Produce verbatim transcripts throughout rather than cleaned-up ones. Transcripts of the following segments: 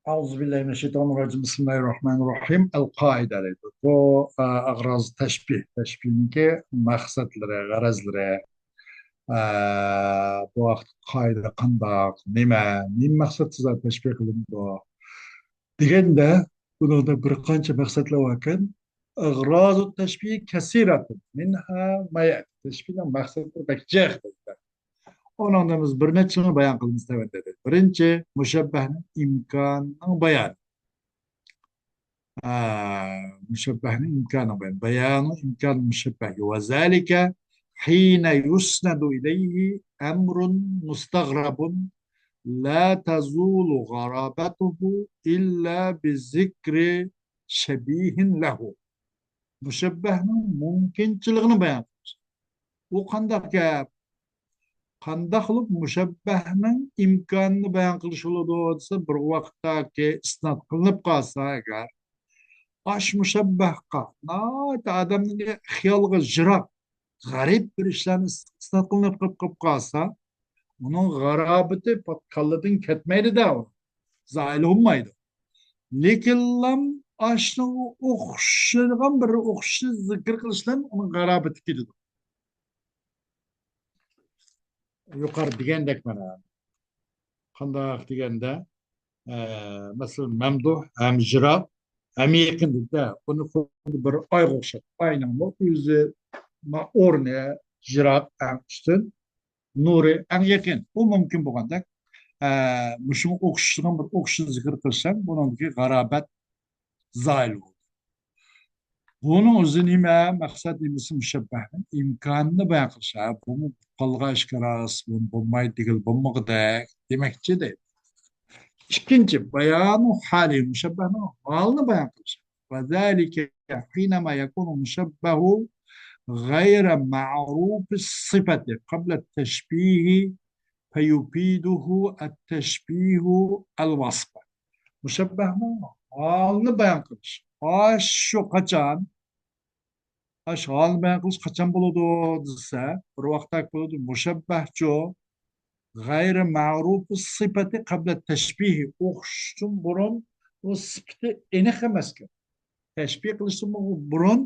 أعوذ بالله من الشيطان الرجيم. بسم الله الرحمن الرحيم. القاعدة دەيدۇ. بۇ، ئە، ئەغراز تەشبىھ. تەشبىھنىڭكى مەقسەتلىرى، غەرەزلىرى، ئە، بۇ ۋاقىت قائىدە قانداق، نېمە، نېمە مەقسەتتە تەشبىھ قىلىنىدۇ دېگەندە، بۇنىڭدا بىر قانچە مەقسەتلەر باركەن. أغراض التشبيه كثيرة، منها ما يأتي. تەشبىھنىڭ مەقسەتلىرى بەك جىق دەيدۇ. ئۇنىڭدىن بىز بىر نەچچىنى بايان قىلىمىز تۆۋەندە. بىرىنچى، مۇشەببەھنىڭ ئىمكانىنىڭ بايانى. ئا، مۇشەببەھنىڭ ئىمكانىنىڭ بايانى. بيان إمكان المشبه. وذلك حين يسند إليه أمر مستغرب لا تزول غرابته إلا بذكر شبيه له. مۇشەببەھنىڭ مۇمكىنچىلىكىنى بايان قىلىش. ئۇ قانداق گەپ؟ قانداق قىلىپ مۇشەببەھنىڭ ئىمكانىنى بايان قىلىش بولىدۇ دېسە، بىر ۋاقىتتاكى ئىسناد قىلىنىپ قالسا ئەگەر، ئاش مۇشەببەھقا ناھايىتى ئادەمنىڭ خىيالىغا يىراق، غەرىب بىر ئىشلارنى ئىسناد قىلىنىپ قېلىپ، قېلىپ قالسا، ئۇنىڭ غارابىتى پات-، كاللىدىن كەتمەيدۇ-دە، ئۇ زايىل بولمايدۇ. لېكىنلام ئاشۇنىڭغا ئوخشىغان بىر ئوخشىشى زىكىر قىلىشتىن ئۇنىڭ غارابىتى كېتىدۇ. يۇقىرى دېگەندەك مانا. قانداق دېگەندە، ئە، مەسىلەن، مەمدۇھ ھەم يىراق ھەم يېقىن دېدى. بۇنى خۇددى بىر ئايغا ئوخشاپ. ئاينىڭمۇ ئۆزى ما-، ئورنى يىراق، ئەڭ ئۈستۈن، نۇرى ئەڭ يېقىن. بۇ مۇمكىن بولغاندەك، ئە، مۇشۇڭا ئوخشىشىدىغان بىر ئوخشىشنى زىكىر قىلسام، بۇنىڭدىكى غارابەت زايىل بولدى. بۇنىڭ ئۆزى نېمە؟ مەقسەت نېمىسى؟ مۇشەببەھنىڭ ئىمكانىنى بايان قىلىش. ھە، بۇمۇ قالغان ئىشكا راست، بۇ بولمايدۇ دېگىلى بولمىغۇدەك دېمەكچى دەيدۇ. ئىككىنچى، بيان حال، مۇشەببەھنىڭ ھالىنى بايان قىلىش. وذلك حينما يكون المشبه غير معروف الصفة قبل التشبيه فيفيده التشبيه الوصف. مۇشەببەھنىڭ ھالىنى بايان قىلىش. ئاشۇ قاچان، ئاشۇ ھالىنى بايان قىلىش قاچان بولىدۇ دېسە، بىر ۋاقىتتا بولىدۇ. مۇشەببەھچۇ غەيرى مەرۇپى سىپەتى قەبلە تەشبىھى، ئوخشىشتىن بۇرۇن ئۇ سىپىتى ئېنىق ئەمەسكەن. تەشبىھ قىلىشتىن بۇرۇن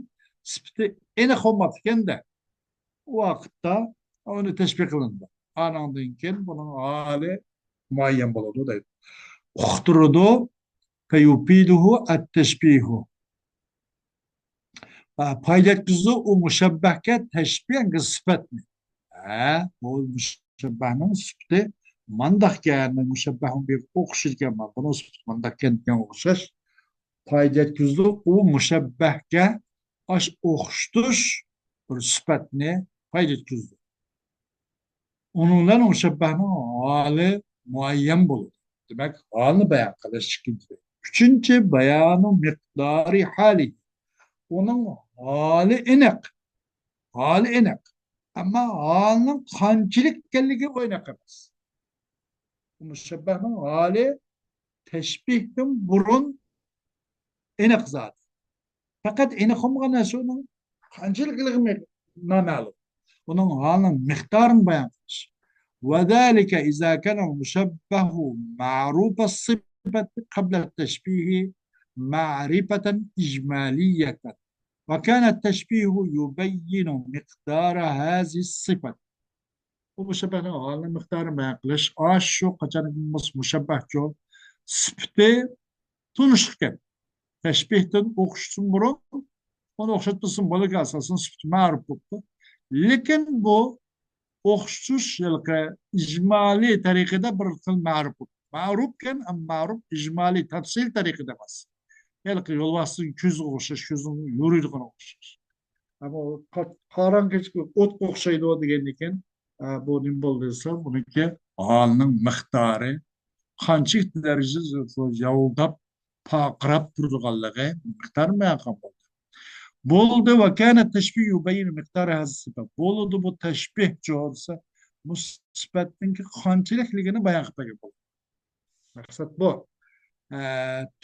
سىپىتى ئېنىق بولماپتىكەن-دە. ئۇ ۋاقىتتا ئۇنى تەشبىھ قىلىنىدۇ. ئانىڭدىن كېيىن بۇنىڭ ھالى مۇئەييەن بولىدۇ دەيدۇ. ئۇقتۇرىدۇ. فيفيده التشبيه. پايدا يەتكۈزىدۇ ئۇ مۇشەببەھكە تەشبىھنىڭ سۈپەتنى. ھە، بۇ مۇشەببەھنىڭ سۈپىتى مانداقكەن، مۇشەببەھنىڭ بىر ئوخشىدىكەن، بۇنىڭ سۈپىتى مانداقكەن دېگەن ئوخشاش. پايدا يەتكۈزدۇق. ئۇ مۇشەببەھكە ئاش ئوخشىتىش بىر سۈپەتنى پايدا يەتكۈزدى. ئۇنىڭ بىلەن مۇشەببەھنىڭ ھالى مۇئەييەن بولىدۇ. دېمەك، ھالنى بايان قىلىش ئىككىنچى. ئۈچىنچى، بيان مقدار حاله. ئۇنىڭ ھالى ئېنىق. ھالى ئېنىق. ئەمما ھالنىڭ قانچىلىك ئىكەنلىكى ئېنىق ئەمەس. مۇشەببەھنىڭ ھالى تەشبىھتىن بۇرۇن ئېنىق زادى. پەقەت ئېنىق بولمىغان نەرسە ئۇنىڭ قانچىلىكلىقى نامەلۇم. ئۇنىڭ ھالىنىڭ مىقدارىنى بايان قىلىش. وذلك إذا كان المشبه معروف الصفة قبل التشبيه معرفة إجمالية، وكان التشبيه يبين مقدار هذه الصفة. بۇ مۇشەببەھنىڭ ھالىنىڭ مىقدارىنى بايان قىلىش. ئاشۇ قاچان مۇشەببەھچۇ سۈپىتى تونۇشلۇقكەن. تەشبىھتىن ئوخشىتىشتىن بۇرۇن ئۇنى ئوخشاتمىسىمۇ بولىدىكەن، ئاساسەن سۈپىتى مەرۇپ بوپتۇ. لېكىن بۇ ئوخشىتىش ھېلىقى ئىجمالىي تەرىقىدە بىر خىل مەرۇپ بوپتۇ. مەرۇپكەن، ئەمما مەرۇپ ئىجمالىي، تەپسىلىي تەرىقىدە ئەمەس. ھېلىقى يولۋاستىن كۆزىگە ئوخشاش، كۆزنىڭ يورۇيدىغىنىغا ئوخشاش. ئەمما قا-، قاراڭغۇ كەچكە ئوتقا ئوخشايدۇ دېگەندىكىن، ئە، بۇ نېمە بولدى دېسە، بۇنىڭكى ھالنىڭ مىقدارى قانچىلىك دەرىجىدە ياۋۇلداپ، پارقىراپ تۇرىدىغانلىقى مىقدار مەقام بولدى. بولدى، وكان التشبيه يبين مقدار هذه الصفة. بولىدۇ، بۇ تەشبىھچۇ دېسە، بۇ سۈپەتنىڭكى قانچىلىكلىكىنى بايان قىلىپ بەرگەن بولدى. مەقسەت بۇ. ئە،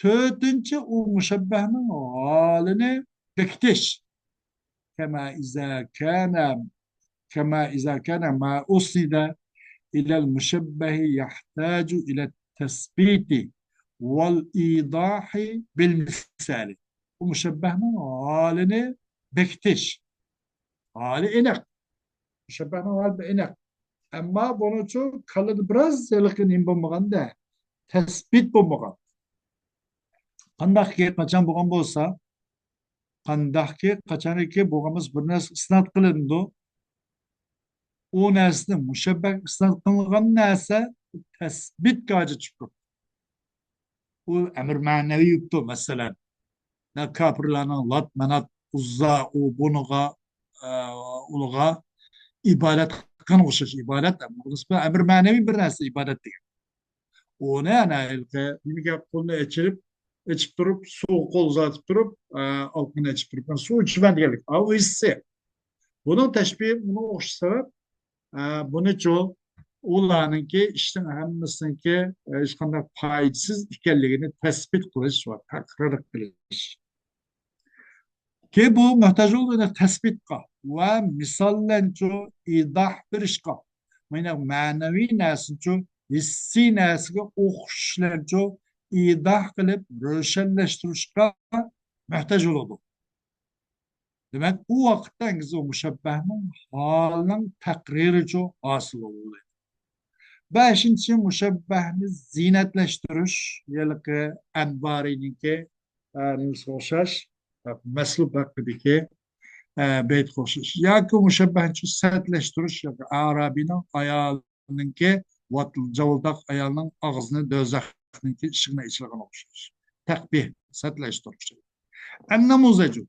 تۆتىنچى، ئۇ مۇشەببەھنىڭ ھالىنى بېكىتىش. كما إذا كان، كما إذا كان ما أسند إلى المشبه يحتاج إلى التثبيت ۋەل ئىيضاھى بىل مىسالى. بۇ مۇشەببەھنىڭ ھالىنى بېكىتىش. ھالى ئېنىق. مۇشەببەھنىڭ ھالى ئېنىق. ئەمما بۇنىڭ ئۈچۈن كاللىدا بىراز ھېلىقى نېمە بولمىغاندا، تەسبىت بولمىغان. قانداقكى، قاچان بولغان بولسا، قانداقكى، قاچانكى بولغان بولسا بىر نەرسە ئىسناد قىلىنىدۇ. ئۇ نەرسىنى مۇشەببەھكە ئىسناد قىلىنغان نەرسە تەسبىتكە ھاجەت چۈشۈپ تۇرىدۇ. ئۇ ئەمر مەنەۋى بوپتۇ، مەسىلەن. يا كاپىرلارنىڭ لات، مانات، ئۇززا، ئۇ بۇنىغا، ئە، ئۇلىغا ئىبادەت قىلغان ئوخشاش ئىبادەت. بۇ ئەمر مەنەۋى بىر نەرسە ئىبادەت دېگەن. ئۇنى ئەنە ھېلىقى نېمىگە قولنى ئېچىلىپ، ئېچىپ تۇرۇپ، سۇغا قول ئۇزاتىپ تۇرۇپ، ئە، ئالقىنى ئېچىپ تۇرۇپ، «مەن سۇ ئىچىمەن» دېگەنلىك. ئا، ئۇ ھېسسىي. بۇنىڭ تەشبىھى، بۇنىڭ ئوخشاش سەۋەب، ئە، بۇنىچۇ، ئۇلارنىڭكى ئىشنىڭ ھەممىسىنىڭكى، ئە، ھېچقانداق پايدىسىز ئىكەنلىكىنى تەسبىت قىلىش ۋە تەقرىر قىلىش. كى بۇ مۆھتاج بولىدۇ تەسبىتقا ۋە مىساللەنچۇ ئىزاھ بېرىشقا، مانا مەنىۋى نەرسىنىچۇ ھېسسىي نەرسىگە ئوخشىشلەنچۇ ئىزاھ قىلىپ روشەنلەشتۈرۈشقا مۆھتاج بولىدۇ. دېمەك، ئۇ ۋاقىتتا ئەنگىزى مۇشەببەھنىڭ ھالىنىڭ تەقرىرىچۇ ھاسىل بولىدۇ. بەشىنچى، مۇشەببەھنى زىننەتلەشتۈرۈش، ھېلىقى ئەنبارىنىڭكى، ئە، نېمىسىگە ئوخشاش، مەسلۇب ھەققىدىكى، ئە، بەيتكە ئوخشاش. ياكى مۇشەببەھنى سەتلەشتۈرۈش، ياكى ئارابىنىڭ ئايالىنىڭكى، ۋات-، جاۋلىداق ئايالنىڭ ئاغزىنى دوزاخنىڭكى ئىشىكىنى ئېچىلغان ئوخشاش. تەقبىھ، سەتلەشتۈرۈش. ئەننەمۇزەجۇ.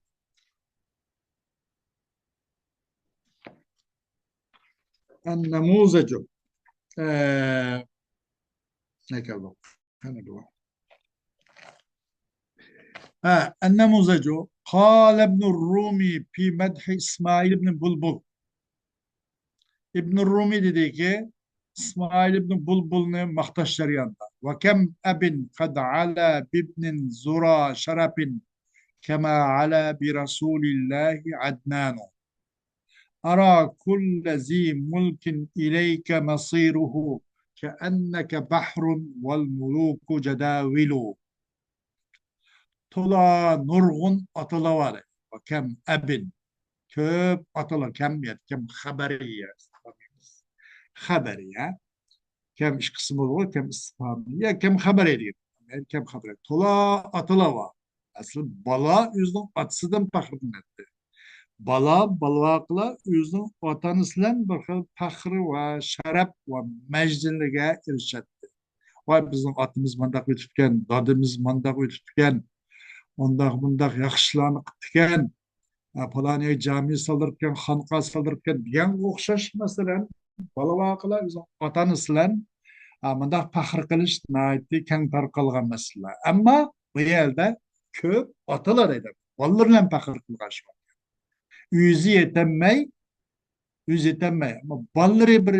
ئەننەمۇزەجۇ. ئە، نەكەلدۇق. قېنى بۇ؟ ھە، ئەننەمۇزەجۇ. قال ابن الرومي في مدح إسماعيل بن بلبل. ئىبن رومى دېدىكى، ئىسمائىل ئىبن بۇلبۇلنى ماختاش جەريانىدا. وكم أب قد علا بابن ذرى شرف كما علا برسول الله عدنان. أرى كل ذي ملك إليك مصيره كأنك بحر والملوك جداول. تولا نۇرغۇن ئاتىلار بار. كم أب. كۆپ ئاتىلار، كم يەتكەم خەبەرىيە. خەبەرىيە. كم ئىككى قىسمى بولىدۇ، كم ئىستىفھامىيە، كم خەبەرىيە دېگەن. كم خەبەرىيە. تولا ئاتىلار بار. ئەسلى بالا ئۆزىنىڭ ئاتىسىدىن پەخىرلىنەتتى. بالا، بالىۋاقىلار ئۆزىنىڭ ئاتا-ئانىسى بىلەن بىر خىل پەخىر ۋە شەرەپ ۋە مەجدىلىگە ئېرىشەتتى. ۋاي، بىزنىڭ ئاتىمىز مانداق ئۆتۈپكەن، دادىمىز مانداق ئۆتۈپكەن، ئۇنداق مۇنداق ياخشى ئىشلارنى قىپتىكەن، ھە، پالان يەرگە جامى سالدۇرۇپكەن، خانقا سالدۇرۇپكەن دېگەنگە ئوخشاش، مەسىلەن، بالا-ۋاقىلار ئۆزىنىڭ ئاتا-ئانىسى بىلەن، ھە، مۇنداق پەخىر قىلىش ناھايىتى كەڭ تارقالغان مەسىلە. ئەمما بۇ يەردە كۆپ ئاتىلار دەيدۇ، بالىلىرى بىلەن پەخىر قىلغان ئىش بار. ئۆزى يېتەلمەي، ئۆزى يېتەلمەي، ئەمما بالىلىرى بىر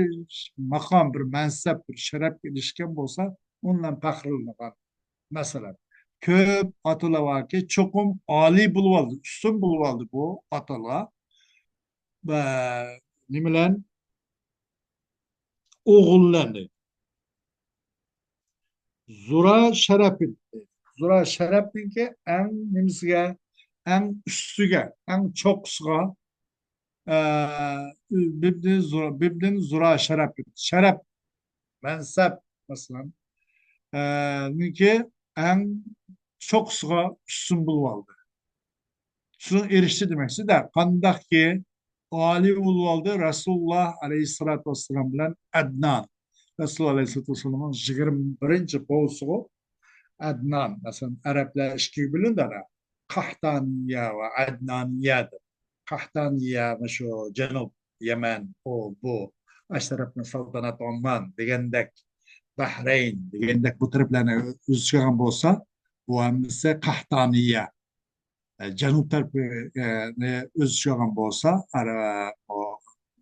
ماقام، بىر مەنسەپ، بىر شەرەپكە ئېرىشكەن بولسا، ئۇنىڭ بىلەن پەخىرلىنىدىغان. مەسىلەن، كۆپ ئاتىلار باركى، چوقۇم ئالىي بولۇۋالدى، ئۈستۈن بولۇۋالدى بۇ ئاتىلار. ۋە نېمە بىلەن؟ ئوغۇللارنى. زۇرا شەرەپىن. زۇرا شەرەپنىڭكى ئەڭ نېمىسىگە؟ ئەڭ ئۈستىگە، ئەڭ چوققىسىغا، ئە، بىبدىن زۇرا، بىبدىن زۇرا شەرەپىن. شەرەپ، مەنسەپ، مەسىلەن، ئە، نىڭكى ئەڭ چوققىسىغا ئۈستۈن بولۇۋالدى. شۇنىڭ ئېرىشتى دېمەكچىدە، قانداقكى ئالىي بولۇۋالدى رەسۇلۇللا ئەلەيھىسسالاتۇ ۋەسسالام بىلەن ئەدنان. رەسۇلۇللا ئەلەيھىسسالاتۇ ۋەسسالامنىڭ يىگىرمە بىرىنچى بوۋىسىغۇ ئەدنان. مەسىلەن، ئەرەبلەر ئىككىگە بۆلۈندى ئەنە. قەھتانىيە ۋە ئەدنانىيە دەپ. قەھتانىيە، مۇشۇ جەنۇب، يەمەن، ئۇ، بۇ، ئاشۇ تەرەپنى سەلتەنەت ئوممان دېگەندەك، بەھرەين دېگەندەك بۇ تەرەپلەرنى ئۆز ئىچىگە ئالغان بولسا، بۇ ھەممىسى قەھتانىيە. ئە، جەنۇب تەرىپى، ئە، نى ئۆز ئىچىگە ئالغان بولسا، ئەر-، ئە، ئۇ،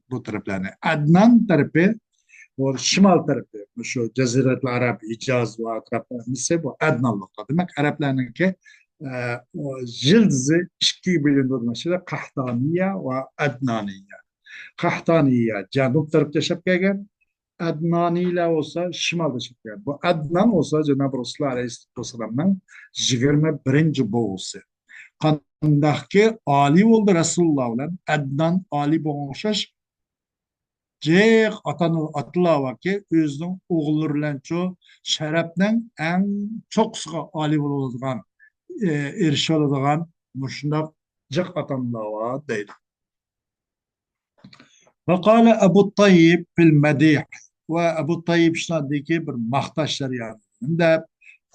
بۇ تەرەپلەرنى. ئەدنان تەرىپى، ئۇ شىمال تەرىپى، مۇشۇ جەزىرەتۇل ئەرەب، ھىجاز ۋە ئەتراپلار ھەممىسى بۇ ئەدنانلىقتا. دېمەك، ئەرەبلەرنىڭكى، ئە، ئۇ يىلتىزى ئىككىگە بۆلۈنىدۇ دېمەكچىدە، قەھتانىيە ۋە ئەدنانىيە. قەھتانىيە جەنۇب تەرەپتە ياشاپ كەلگەن، ئەدنانىيلار بولسا شىمالدا ياشايدىكەن. بۇ ئەدنان بولسا جانابى رەسۇلۇللا ئەلەيھىسسالامنىڭ يىگىرمە بىرىنچى بوۋىسى. قانداقكى ئالىي بولدى رەسۇلۇللا بىلەن ئەدنان ئالىي بولغان ئوخشاش، جىق ئاتا-، ئاتىلار باركى، ئۆزىنىڭ ئوغۇللىرى بىلەنچۇ شەرەپنىڭ ئەڭ چوققىسىغا ئالىي بولىدىغان، ئېرىشىۋالىدىغان مۇشۇنداق جىق ئاتا-ئانىلار بار دەيدۇ. وقال أبو الطيب في المديح، ۋە ئەبۇ تەييىب شۇنداق دېدىكى، بىر ماختاش جەريانىدا دەپ،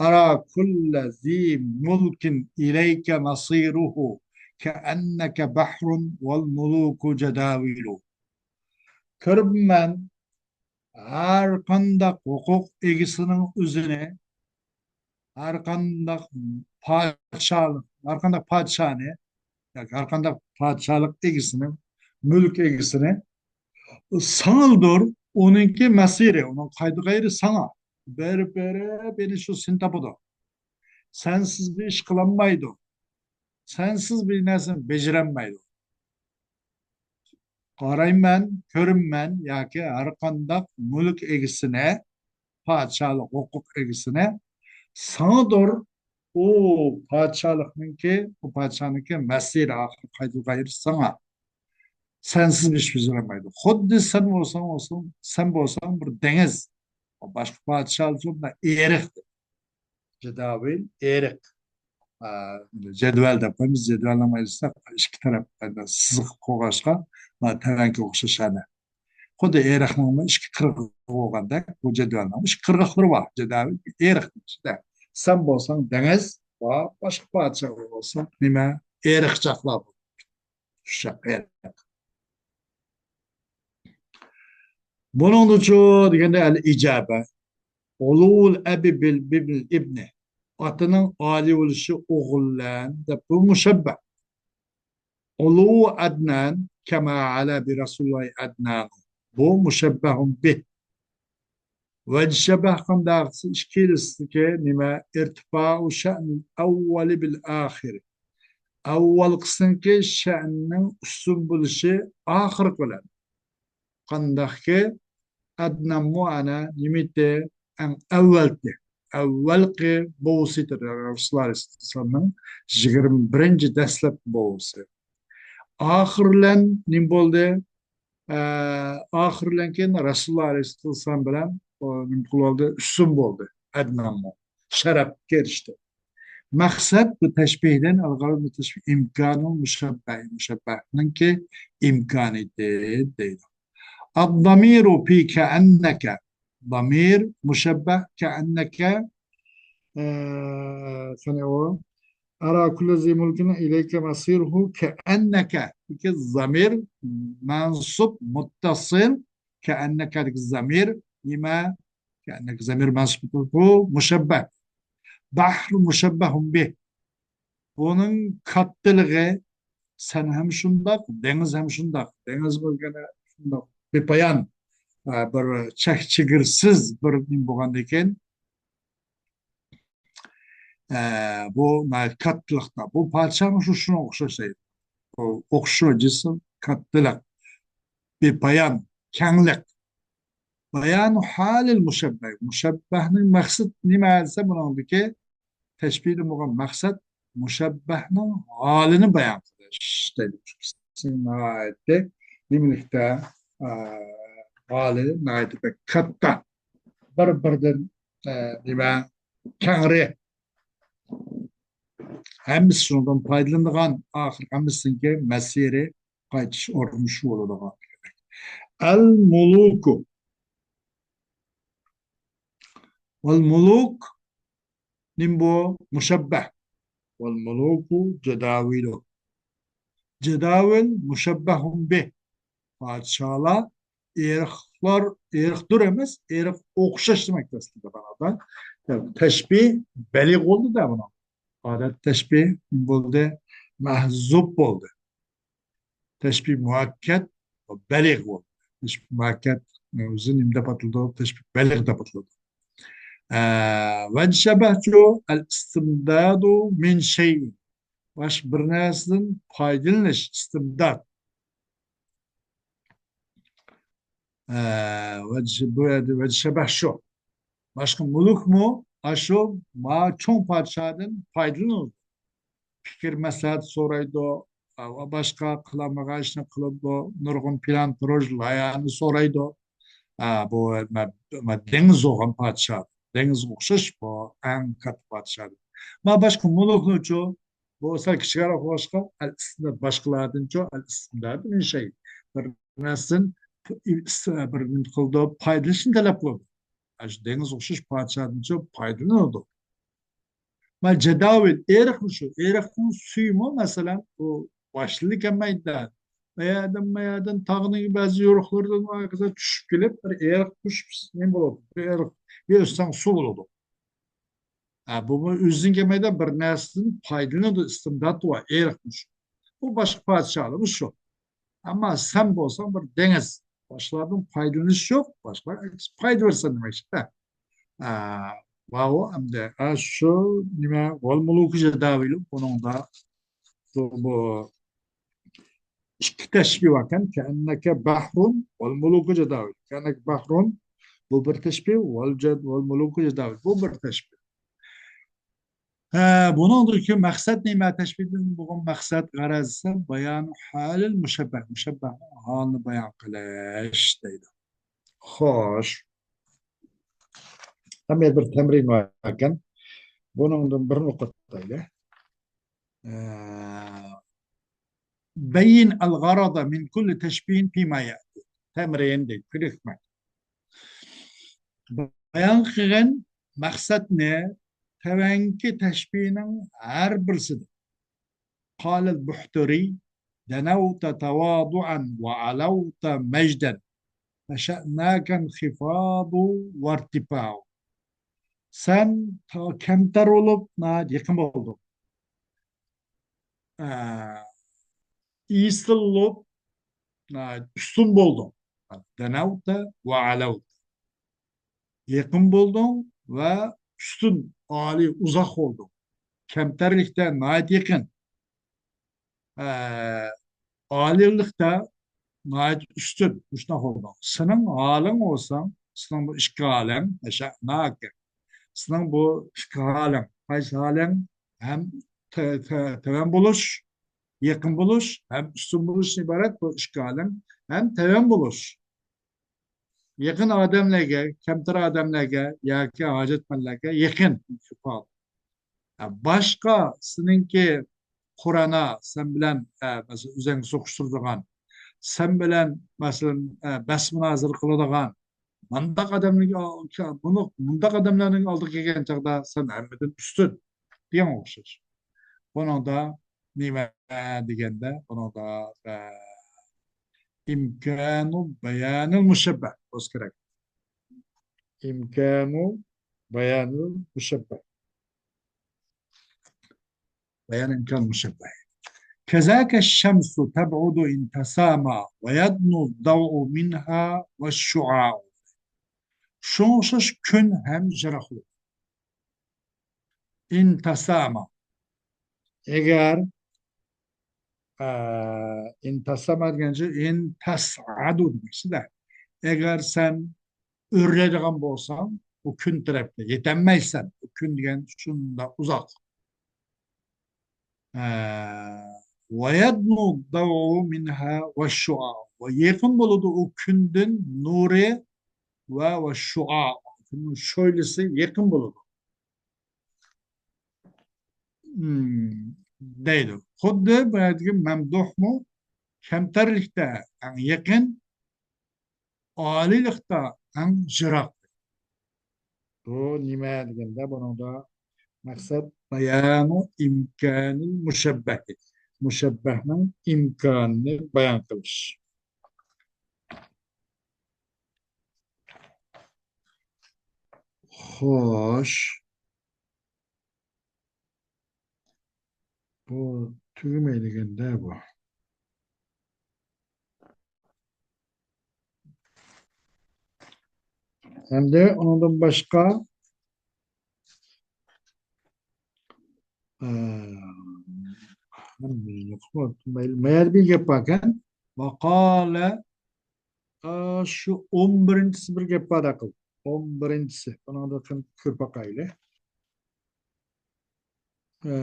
أرى كل ذي ملك إليك مصيره كأنك بحر والملوك جداول. كۆرۈپمەن ھەر قانداق ھوقۇق ئىگىسىنىڭ ئۆزىنى، ھەر قانداق پادىشاھ، ھەر قانداق پادىشاھنى ياكى ھەر قانداق پادىشاھلىق ئىگىسىنى، مۈلۈك ئىگىسىنى ساڭىلدۇر، ئۇنىڭكى مەسىرى، ئۇنىڭ قايتىدىغان يېرى ساڭا. بېرىپ بېرىپ يەنە شۇ سېنى تاپىدۇ. سەنسىز بىر ئىش قىلالمايدۇ. سەنسىز بىر نەرسىنى بېجىرەلمەيدۇ. قارايمەن، كۆرۈممەن ياكى ھەر قانداق مۈلۈك ئىگىسىنى، پادىشاھلىق ھوقۇق ئىگىسىنى ساڭىدۇر. ئۇ پادىشاھلىقنىڭكى، ئۇ پادىشاھنىڭكى مەسىرى، ئاخىرى قايتىدىغان يېرى ساڭا. سەنسىز بىر ئىش بېجىرەلمەيدۇ. خۇددى سەن بولساڭ، بولساڭ، سەن بولساڭ بىر دېڭىز. باشقا پادىشاھلار ئېرىق. جداول، ئېرىق. ئا، جەدۋەل دەپ قويىمىز. جەدۋەلنىڭ ئايرىسىدا ئىككى تەرەپ، سىزىق قوغلاشقا، مانا تەۋەنكە ئوخشاش ھەدە. خۇددى ئېرىقنىڭمۇ ئىككى قىرغىقى بولغاندەك، بۇ جەدۋەلنىڭ ئىككى قىرغىقلىرى بار. جداول ئېرىق ئىچىدە. سەن بولساڭ دېڭىز، ۋە باشقا پادىشاھلار بولسا نېمە؟ ئېرىقچاقلار بولىدۇ. شۇ ئېرىق. بۇنىڭدىچۇ دېگەندە ئەل ئىجابە. ئۇلۇۋۇل ئەبى بىل، بىل ئىبنى. ئاتىنىڭ ئالىي بولۇشى ئوغۇل بىلەن دەپ بۇ مۇشەببە. ئۇلۇۋۇ ئەدنان كەما ئەلا بىرەسۇلىللاھى ئەدنان. بۇ مۇشەببەھۇن بىھ. ۋەجشەبەھ قانداقسى ئىككىلىسىدىكى نېمە؟ ئىرتىفائۇ شەئنىل ئەۋۋەلى بىل ئاخىرى. ئاۋۋالقىسىنىڭكى شەئنىنىڭ ئۈستۈن بولۇشى ئاخىرقى بىلەن. قانداقكى ئەدنانمۇ ئەنە نېمىتى؟ ئەڭ ئەۋۋەلكى، ئەۋۋەلقى بوۋىسى ئىدى رەسۇلۇللا ئەلەيھىسسالامنىڭ يىگىرمە بىرىنچى دەسلەپكى بوۋىسى. ئاخىرلەن نېمە بولدى؟ ئە، ئاخىرلەن كېيىن رەسۇلۇللا ئەلەيھىسسالام بىلەن، ئۇ، نېمە قىلىۋالدى؟ ئۈستۈن بولدى. ئەدنانمۇ شەرەپكە ئېرىشتى. مەقسەت بۇ تەشبىھدىن، ئەل غەرەز مىن تەشبىھ ئىمكانۇل مۇشەببەھ، مۇشەببەھنىڭكى ئىمكانىيىتى دەيدۇ. ئەد-دامىرۇ فى كەئەننەكە. دامىر مۇشەببەھ كەئەننەكە، ئە، قېنى ئۇ؟ ئەرا كۇللە زى مۇلكىن ئىلەيكە مەسىرۇھۇ كەئەننەكە. بۇ زامىر مەنسۇب مۇتتەسىل، كەئەننەكەدىكى زامىر نېمە؟ كەئەننەكە زامىر مەنسۇب، بۇ مۇشەببەھ. بەھر مۇشەببەھۇن بىھ. بۇنىڭ كاتتىلىقى، سەن ھەم شۇنداق، دېڭىز ھەم شۇنداق. دېڭىز بولغىنى شۇنداق بىپايان، ئە، بىر چەك چېگرىسىز بىر نېمە بولغاندىكىن، ئە، بۇ ناھايىتى كاتتىلىقتا. بۇ پادىشاھمۇ شۇ، شۇنىڭغا ئوخشاش دەيدۇ. بۇ ئوخشىشى جىسىم، كاتتىلىق، بىپايان، كەڭلىك. بايانۇ ھالىل مۇشەببەھ. مۇشەببەھنىڭ مەقسىتى نېمە دېسە، بۇنىڭدىكى تەشبىھتىن بولغان مەقسەت مۇشەببەھنىڭ ھالىنى بايان قىلىش دەيدۇ. ناھايىتى نېمىلىكتە، ئە، ھالى ناھايىتى بەك كاتتا. بىر-بىرىدىن، ئە، نېمە، كەڭرى. ھەممىسى شۇنىڭدىن پايدىلىنىدىغان، ئاخىر ھەممىسىنىڭكى مەسىرى، قايتىش ئورنى شۇ بولىدىغان. ئەل مۇلۇكۇ. ۋەل مۇلۇك نېمە بۇ؟ مۇشەببەھ. ۋەل مۇلۇكۇ جەداۋىلۇ. جەداۋىل مۇشەببەھۇن بىھ. پادىشاھلار ئېرىقلار، ئېرىقتۇر ئەمەس، ئېرىق ئوخشاش دېمەكتە ئەسلىدە مانادا. يەنى تەشبىھ بەلىغ بولدى-دە بۇنىڭ. ئادەت تەشبىھ بولدى، مەھزۇب بولدى. تەشبىھ مۇئەككەد، بەلىغ بولدى. تەشبىھ مۇئەككەد ئۆزى نېمە دەپ ئاتىلىدۇ؟ تەشبىھ بەلىغ دەپ ئاتىلىدۇ. ئە، ۋەجشەبەھچۇ ئەل ئىستىمدادۇ مىن شەيئىن. باشقا بىر نەرسىدىن پايدىلىنىش، ئىستىمداد. ئە، ۋەجىھ، بۇ يەردە ۋەجىھ شەبەھ شۇ. باشقا مۇلۇكمۇ ئاشۇ ما چوڭ پادىشاھدىن پايدىلىنىدۇ. پىكىر مەسلىھەت سورايدۇ، ئە، ۋە باشقا قىلالمىغان ئىشنى قىلىدۇ، نۇرغۇن پىلان پروژە لايىھەنى سورايدۇ. ئە، بۇ مە-، مە-، دېڭىز بولغان پادىشاھ، دېڭىزغا ئوخشاش بۇ ئەڭ كاتتا پادىشاھ. ما باشقا مۇلۇكنىچۇ، بۇ سەل كىچىكرەك بولغاچقا، ئەل ئىستىمداد باشقىلاردىنچۇ، ئەل ئىستىمداد مىن شەي. بىر نەرسىدىن بىر نېمە قىلىدۇ، پايدىلىنىشنى تەلەپ قىلىدۇ. ئاشۇ دېڭىزغا ئوخشاش پادىشاھدىنچۇ پايدىلىنىدۇ. ما جەداۋىل، ئېرىقمۇ شۇ. ئېرىقنىڭ سۈيىمۇ، مەسىلەن، بۇ باشلىنىپ كەلمەيدۇ. ئۇ يەردىن، بۇ يەردىن، تاغنىڭ بەزى يورۇقلىرىدىن ئارقىسىغا چۈشۈپ كېلىپ، بىر ئېرىق چۈشۈپ، نېمە بولىدۇ؟ بىر ئېرىق، بىر ئۆتسەڭ سۇ بولىدۇ. ھە، بۇمۇ ئۆزىدىن كەلمەيدۇ، بىر نەرسىدىن پايدىلىنىدۇ، ئىستىمداد بار، ئېرىقمۇ شۇ. بۇ باشقا پادىشاھلارمۇ شۇ. ئەمما سەن بولساڭ بىر دېڭىز، باشقىلاردىن پايدىلىنىش يوق، باشقىلار پايدا بەرسە نېمە ئىش؟ ھە. ئە، ماۋۇ ئەمدى، ئە، شۇ نېمە، ۋەل مۇلۇكۇ جەداۋىلۇ بۇنىڭدا بۇ، بۇ ئىككى تەشبىھ باركەن. كەئەننەكە بەھرۇن ۋەل مۇلۇكۇ جەداۋىل. كەئەننەكە بەھرۇن، بۇ بىر تەشبىھ، ۋەل جەد-، ۋەل مۇلۇكۇ جەداۋىل، بۇ بىر تەشبىھ. ھە، بۇنىڭدىكى مەقسەت نېمە؟ تەشبىھتىن بولغان مەقسەت، غەرەز، بايانۇ ھالىل مۇشەببەھ، مۇشەببەھنىڭ ھالىنى بايان قىلىش دەيدۇ. خوش. ھەممە بىر تەمرىن باركەن. بۇنىڭدىن بىر نۇقتا ئالايلى. ئە، بەيين ئەل غەرەزە مىن كۇللى تەشبىھىن فىما يەتى. تەمرىن دەيدۇ، كۆنۈكمە. بايان قىلغىن مەقسەتنى تەۋەنكى تەشبىھنىڭ ھەر بىرسىدە. قال البحتري: دنوت تواضعا وعلوت مجدا، نشأناك انخفاض وارتفاع. سەن تا-، كەمتەر بولۇپ، ناھايىتى يېقىن بولدۇڭ. ئە، ئېسىل بولۇپ، ناھايىتى ئۈستۈن بولدۇڭ. دنوت وعلوت. يېقىن بولدۇڭ ۋە ئۈستۈن، ئالىي، ئۇزاق بولدۇڭ. كەمتەرلىكتە ناھايىتى يېقىن. ئە، ئالىيلىقتا ناھايىتى ئۈستۈن، مۇشۇنداق بولدۇڭ. سېنىڭ ھالىڭ بولسا، سېنىڭ بۇ ئىككى ھالىڭ، نشأناك. سېنىڭ بۇ ئىككى ھالىڭ، قايسى ھالىڭ؟ ھەم تە-، تە-، تۆۋەن بولۇش، يېقىن بولۇش، ھەم ئۈستۈن بولۇشتىن ئىبارەت بۇ ئىككى ھالىڭ. ھەم تۆۋەن بولۇش. يېقىن ئادەملەرگە، كەمتەر ئادەملەرگە ياكى ھاجەتمەنلەرگە يېقىن. باشقا سېنىڭكى قۇرانا، سەن بىلەن، ئە، مەسىلەن، ئۆزەڭگە سوقۇشتۇرىدىغان، سەن بىلەن، مەسىلەن، ئە، بەس مۇنازىرە قىلىدىغان، مۇنداق ئادەملەرگە، بۇنى، مۇنداق ئادەملەرنىڭ ئالدىغا كەلگەن چاغدا سەن ھەممىدىن ئۈستۈن دېگەن ئوخشاش. بۇنىڭدا نېمە دېگەندە، بۇنىڭدا، ئە، ئىمكانۇ بايانىل مۇشەببەھ بولسا كېرەك. ئىمكانۇ بايانىل مۇشەببەھ. بيان إمكان المشبه. كذاك الشمس تبعد إن تسامى ويدنو الضوء منها والشعاع. شۇڭا ئوخشاش كۈن ھەم يىراقلىق. إن تسامى. ئەگەر، ئە، إن تسامى دېگەنچە، إن تصعد دېمەكچىدە. ئەگەر سەن ئۆرلەيدىغان بولساڭ، ئۇ كۈن تەرەپكە يېتەلمەيسەن. ئۇ كۈن دېگەن شۇنداق ئۇزاق. ئە، ويدنو الضوء منها والشعاع. ۋە يېقىن بولىدۇ ئۇ كۈندىن نۇرى ۋە، ۋە شۇئا، كۈننىڭ شۆلىسى يېقىن بولىدۇ. مم، دەيدۇ. خۇددى بۇ يەردىكى مەمدۇھمۇ كەمتەرلىكتە ئەڭ يېقىن، ئالىيلىقتا ئەڭ يىراق. بۇ نېمە دېگەندە، بۇنىڭدا مەقسەت بايانۇ ئىمكانىل مۇشەببەھى. مۇشەببەھنىڭ ئىمكانىنى بايان قىلىش. خوش. بۇ تۈگىمەي دېگەندە بۇ. ئەمدى ئۇنىڭدىن باشقا، ئە، مەيەردە بىر گەپ باركەن. وقال ئا، شۇ ئون بىرىنچىسى بىر گەپ بار ئەقىل. ئون بىرىنچىسى. بۇنىڭدا كۆرۈپ باقايلى. ئا،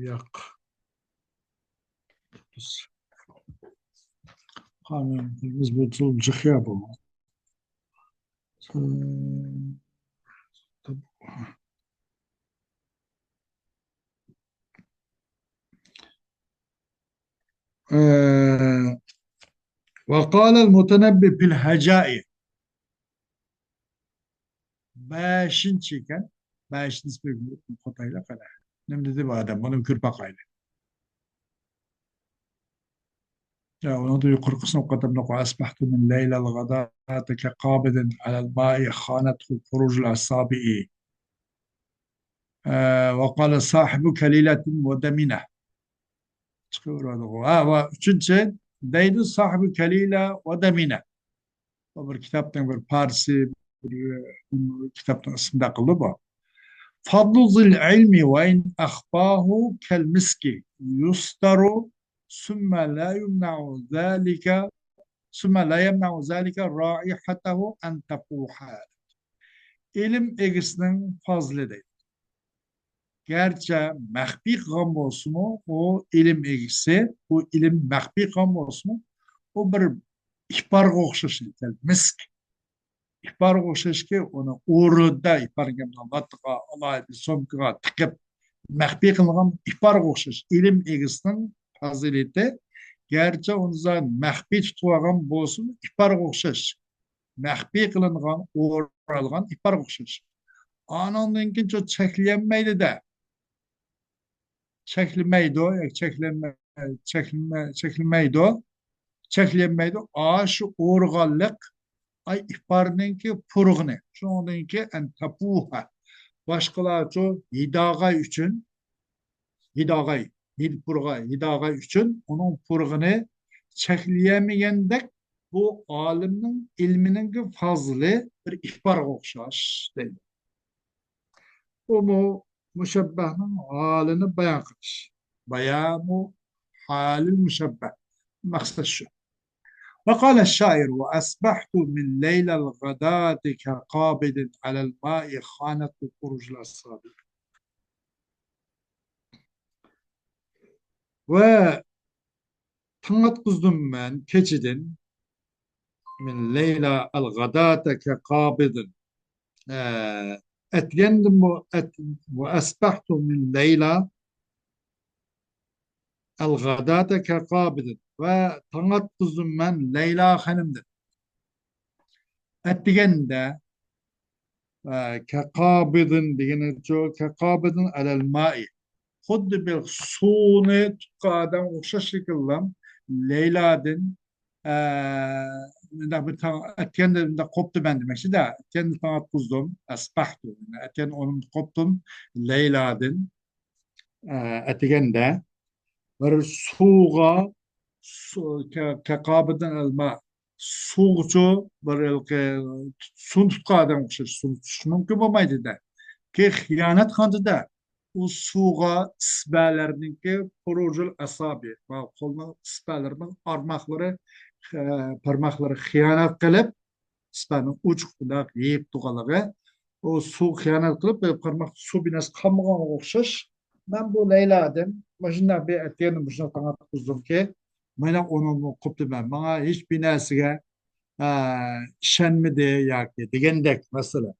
ياق. قانۇن بىز بۇ تۇرۇپ جىق يا بۇ. ئە، وقال المتنبي في الهجاء. بەشىنچى ئىكەن. بەشىنچى بۆلۈمنى ئوقۇپ قويايلى قېنى. نېمە دېدى بۇ ئادەم؟ بۇنى كۆرۈپ باقايلى. يا، ئۇنىڭدا يۇقىرىقىسىنى ئوقۇۋاتامدۇق. وأصبحت من ليلى الغداة كقابض على الماء خانته فروج الأصابع. ئە، وقال صاحب كليلة ودمنة. چىقىۋېرىۋاتىدىغۇ. ھە، ۋە ئۈچىنچى، دەيدۇ صاحب كليلة ودمنة. بۇ بىر كىتابنىڭ بىر پارچىسى، بىر، بىر كىتابنىڭ ئىسمىدا قىلدى بۇ. فضل ذي العلم وإن أخفاه كالمسك يستر ثم لا يمنع ذلك، ثم لا يمنع ذلك رائحته أن تفوح. ئىلىم ئىگىسىنىڭ پازىلى دەيدۇ. گەرچە مەخپىي قىلغان بولسىمۇ، ئۇ ئىلىم ئىگىسى، ئۇ ئىلىم مەخپىي قىلغان بولسىمۇ، ئۇ بىر ئىپارغا ئوخشاش، مىسك. ئىپارغا ئوخشاشكى، ئۇنى ئورنىدا ئىپارنى لاتىغا، ئالاھىدە سومكىغا تىقىپ، مەخپىي قىلغان ئىپارغا ئوخشاش. ئىلىم ئىگىسىنىڭ پازىلىتى، گەرچە ئۇنى مەخپىي تۇتۇۋالغان بولسىمۇ، ئىپارغا ئوخشاش. مەخپىي قىلىنغان، ئورالغان ئىپارغا ئوخشاش. ئانىڭدىن كېيىن چەكلىيەلمەيدۇ-دە. چەكلىمەيدۇ، ياكى چەكلەنمە-، چەكلىمە-، چەكلىمەيدۇ، چەكلىيەلمەيدۇ. ئاشۇ ئورغانلىق، ئاي، ئىپارنىڭكى پۇرىقىنى، شۇنىڭدىن كېيىن ئەن تەپۇھە. باشقىلارچۇ ھىداغاي ئۈچۈن، ھىداغاي، ھىد پۇرىقى، ھىداغاي ئۈچۈن ئۇنىڭ پۇرىقىنى چەكلىيەلمىگەندەك، بۇ ئالىمنىڭ ئىلمىنىڭكى پازىلى بىر ئىپارغا ئوخشاش دەيدۇ. ئۇمۇ مۇشەببەھنىڭ ھالىنى بايان قىلىش. بيان حال المشبه. مەقسەت شۇ. وقال الشاعر: وأصبحت من ليلى الغداة كقابض على الماء خانته فروج الأصابع. ۋە تاڭ ئاتقۇزدۇم مەن كېچىدىن، من ليلى الغداة كقابض، ئە، ئەتىگەندىنمۇ، ئەت-، وأصبحت من ليلى الغداة كقابض، ۋە تاڭ ئاتقۇزدۇم مەن لەيلا خېنىمدىن. ئەتىگەندە، ئە، كقابض دېگىنىچۇ، كقابض على الماء. خۇددى بىر سۇنى تۇتقان ئادەمگە ئوخشاش شەكىلدە لەيلادىن، ئە، مۇنداق بىر تاڭ، ئەتىگەندە مۇنداق قوپتۇ مەن دېمەكچىدە. ئەتىگەندە تاڭ ئاتقۇزدۇم، أصبحت. ئەتىگەندە ئورنۇمدىن قوپتۇم لەيلادىن. ئە، ئەتىگەندە بىر سۇغا، سۇ، كە-، كقابض على الماء، سۇغىچۇ بىر ھېلىقى سۇنى تۇتقان ئادەمگە ئوخشاش سۇنى تۇتۇش مۇمكىن بولمايدۇ-دە. كى خىيانەت قىلغاندا-دە، ئۇ سۇغا ئىسبەلەرنىڭكى فروج الأصابع، قولنىڭ ئىسبەلىرىنىڭ ئارماقلىرى، ئە، بارماقلىرى خىيانەت قىلىپ، ئىسپاننىڭ ئوچۇق بۇنداق يېيىپ تۇرغانلىقى، ئۇ سۇغا خىيانەت قىلىپ، بىر قارىماقتا سۇ بىناسى قالمىغانغا ئوخشاش. مەن بۇ لەيلادىن مۇشۇنداق بىر ئەتىگەندە مۇشۇنداق تاڭ ئاتقۇزدۇمكى، مانا ئۇنىڭدىن قوپتۇم مەن. ماڭا ھېچ بىر نەرسىگە، ئە، ئىشەنمىدى ياكى دېگەندەك مەسىلە.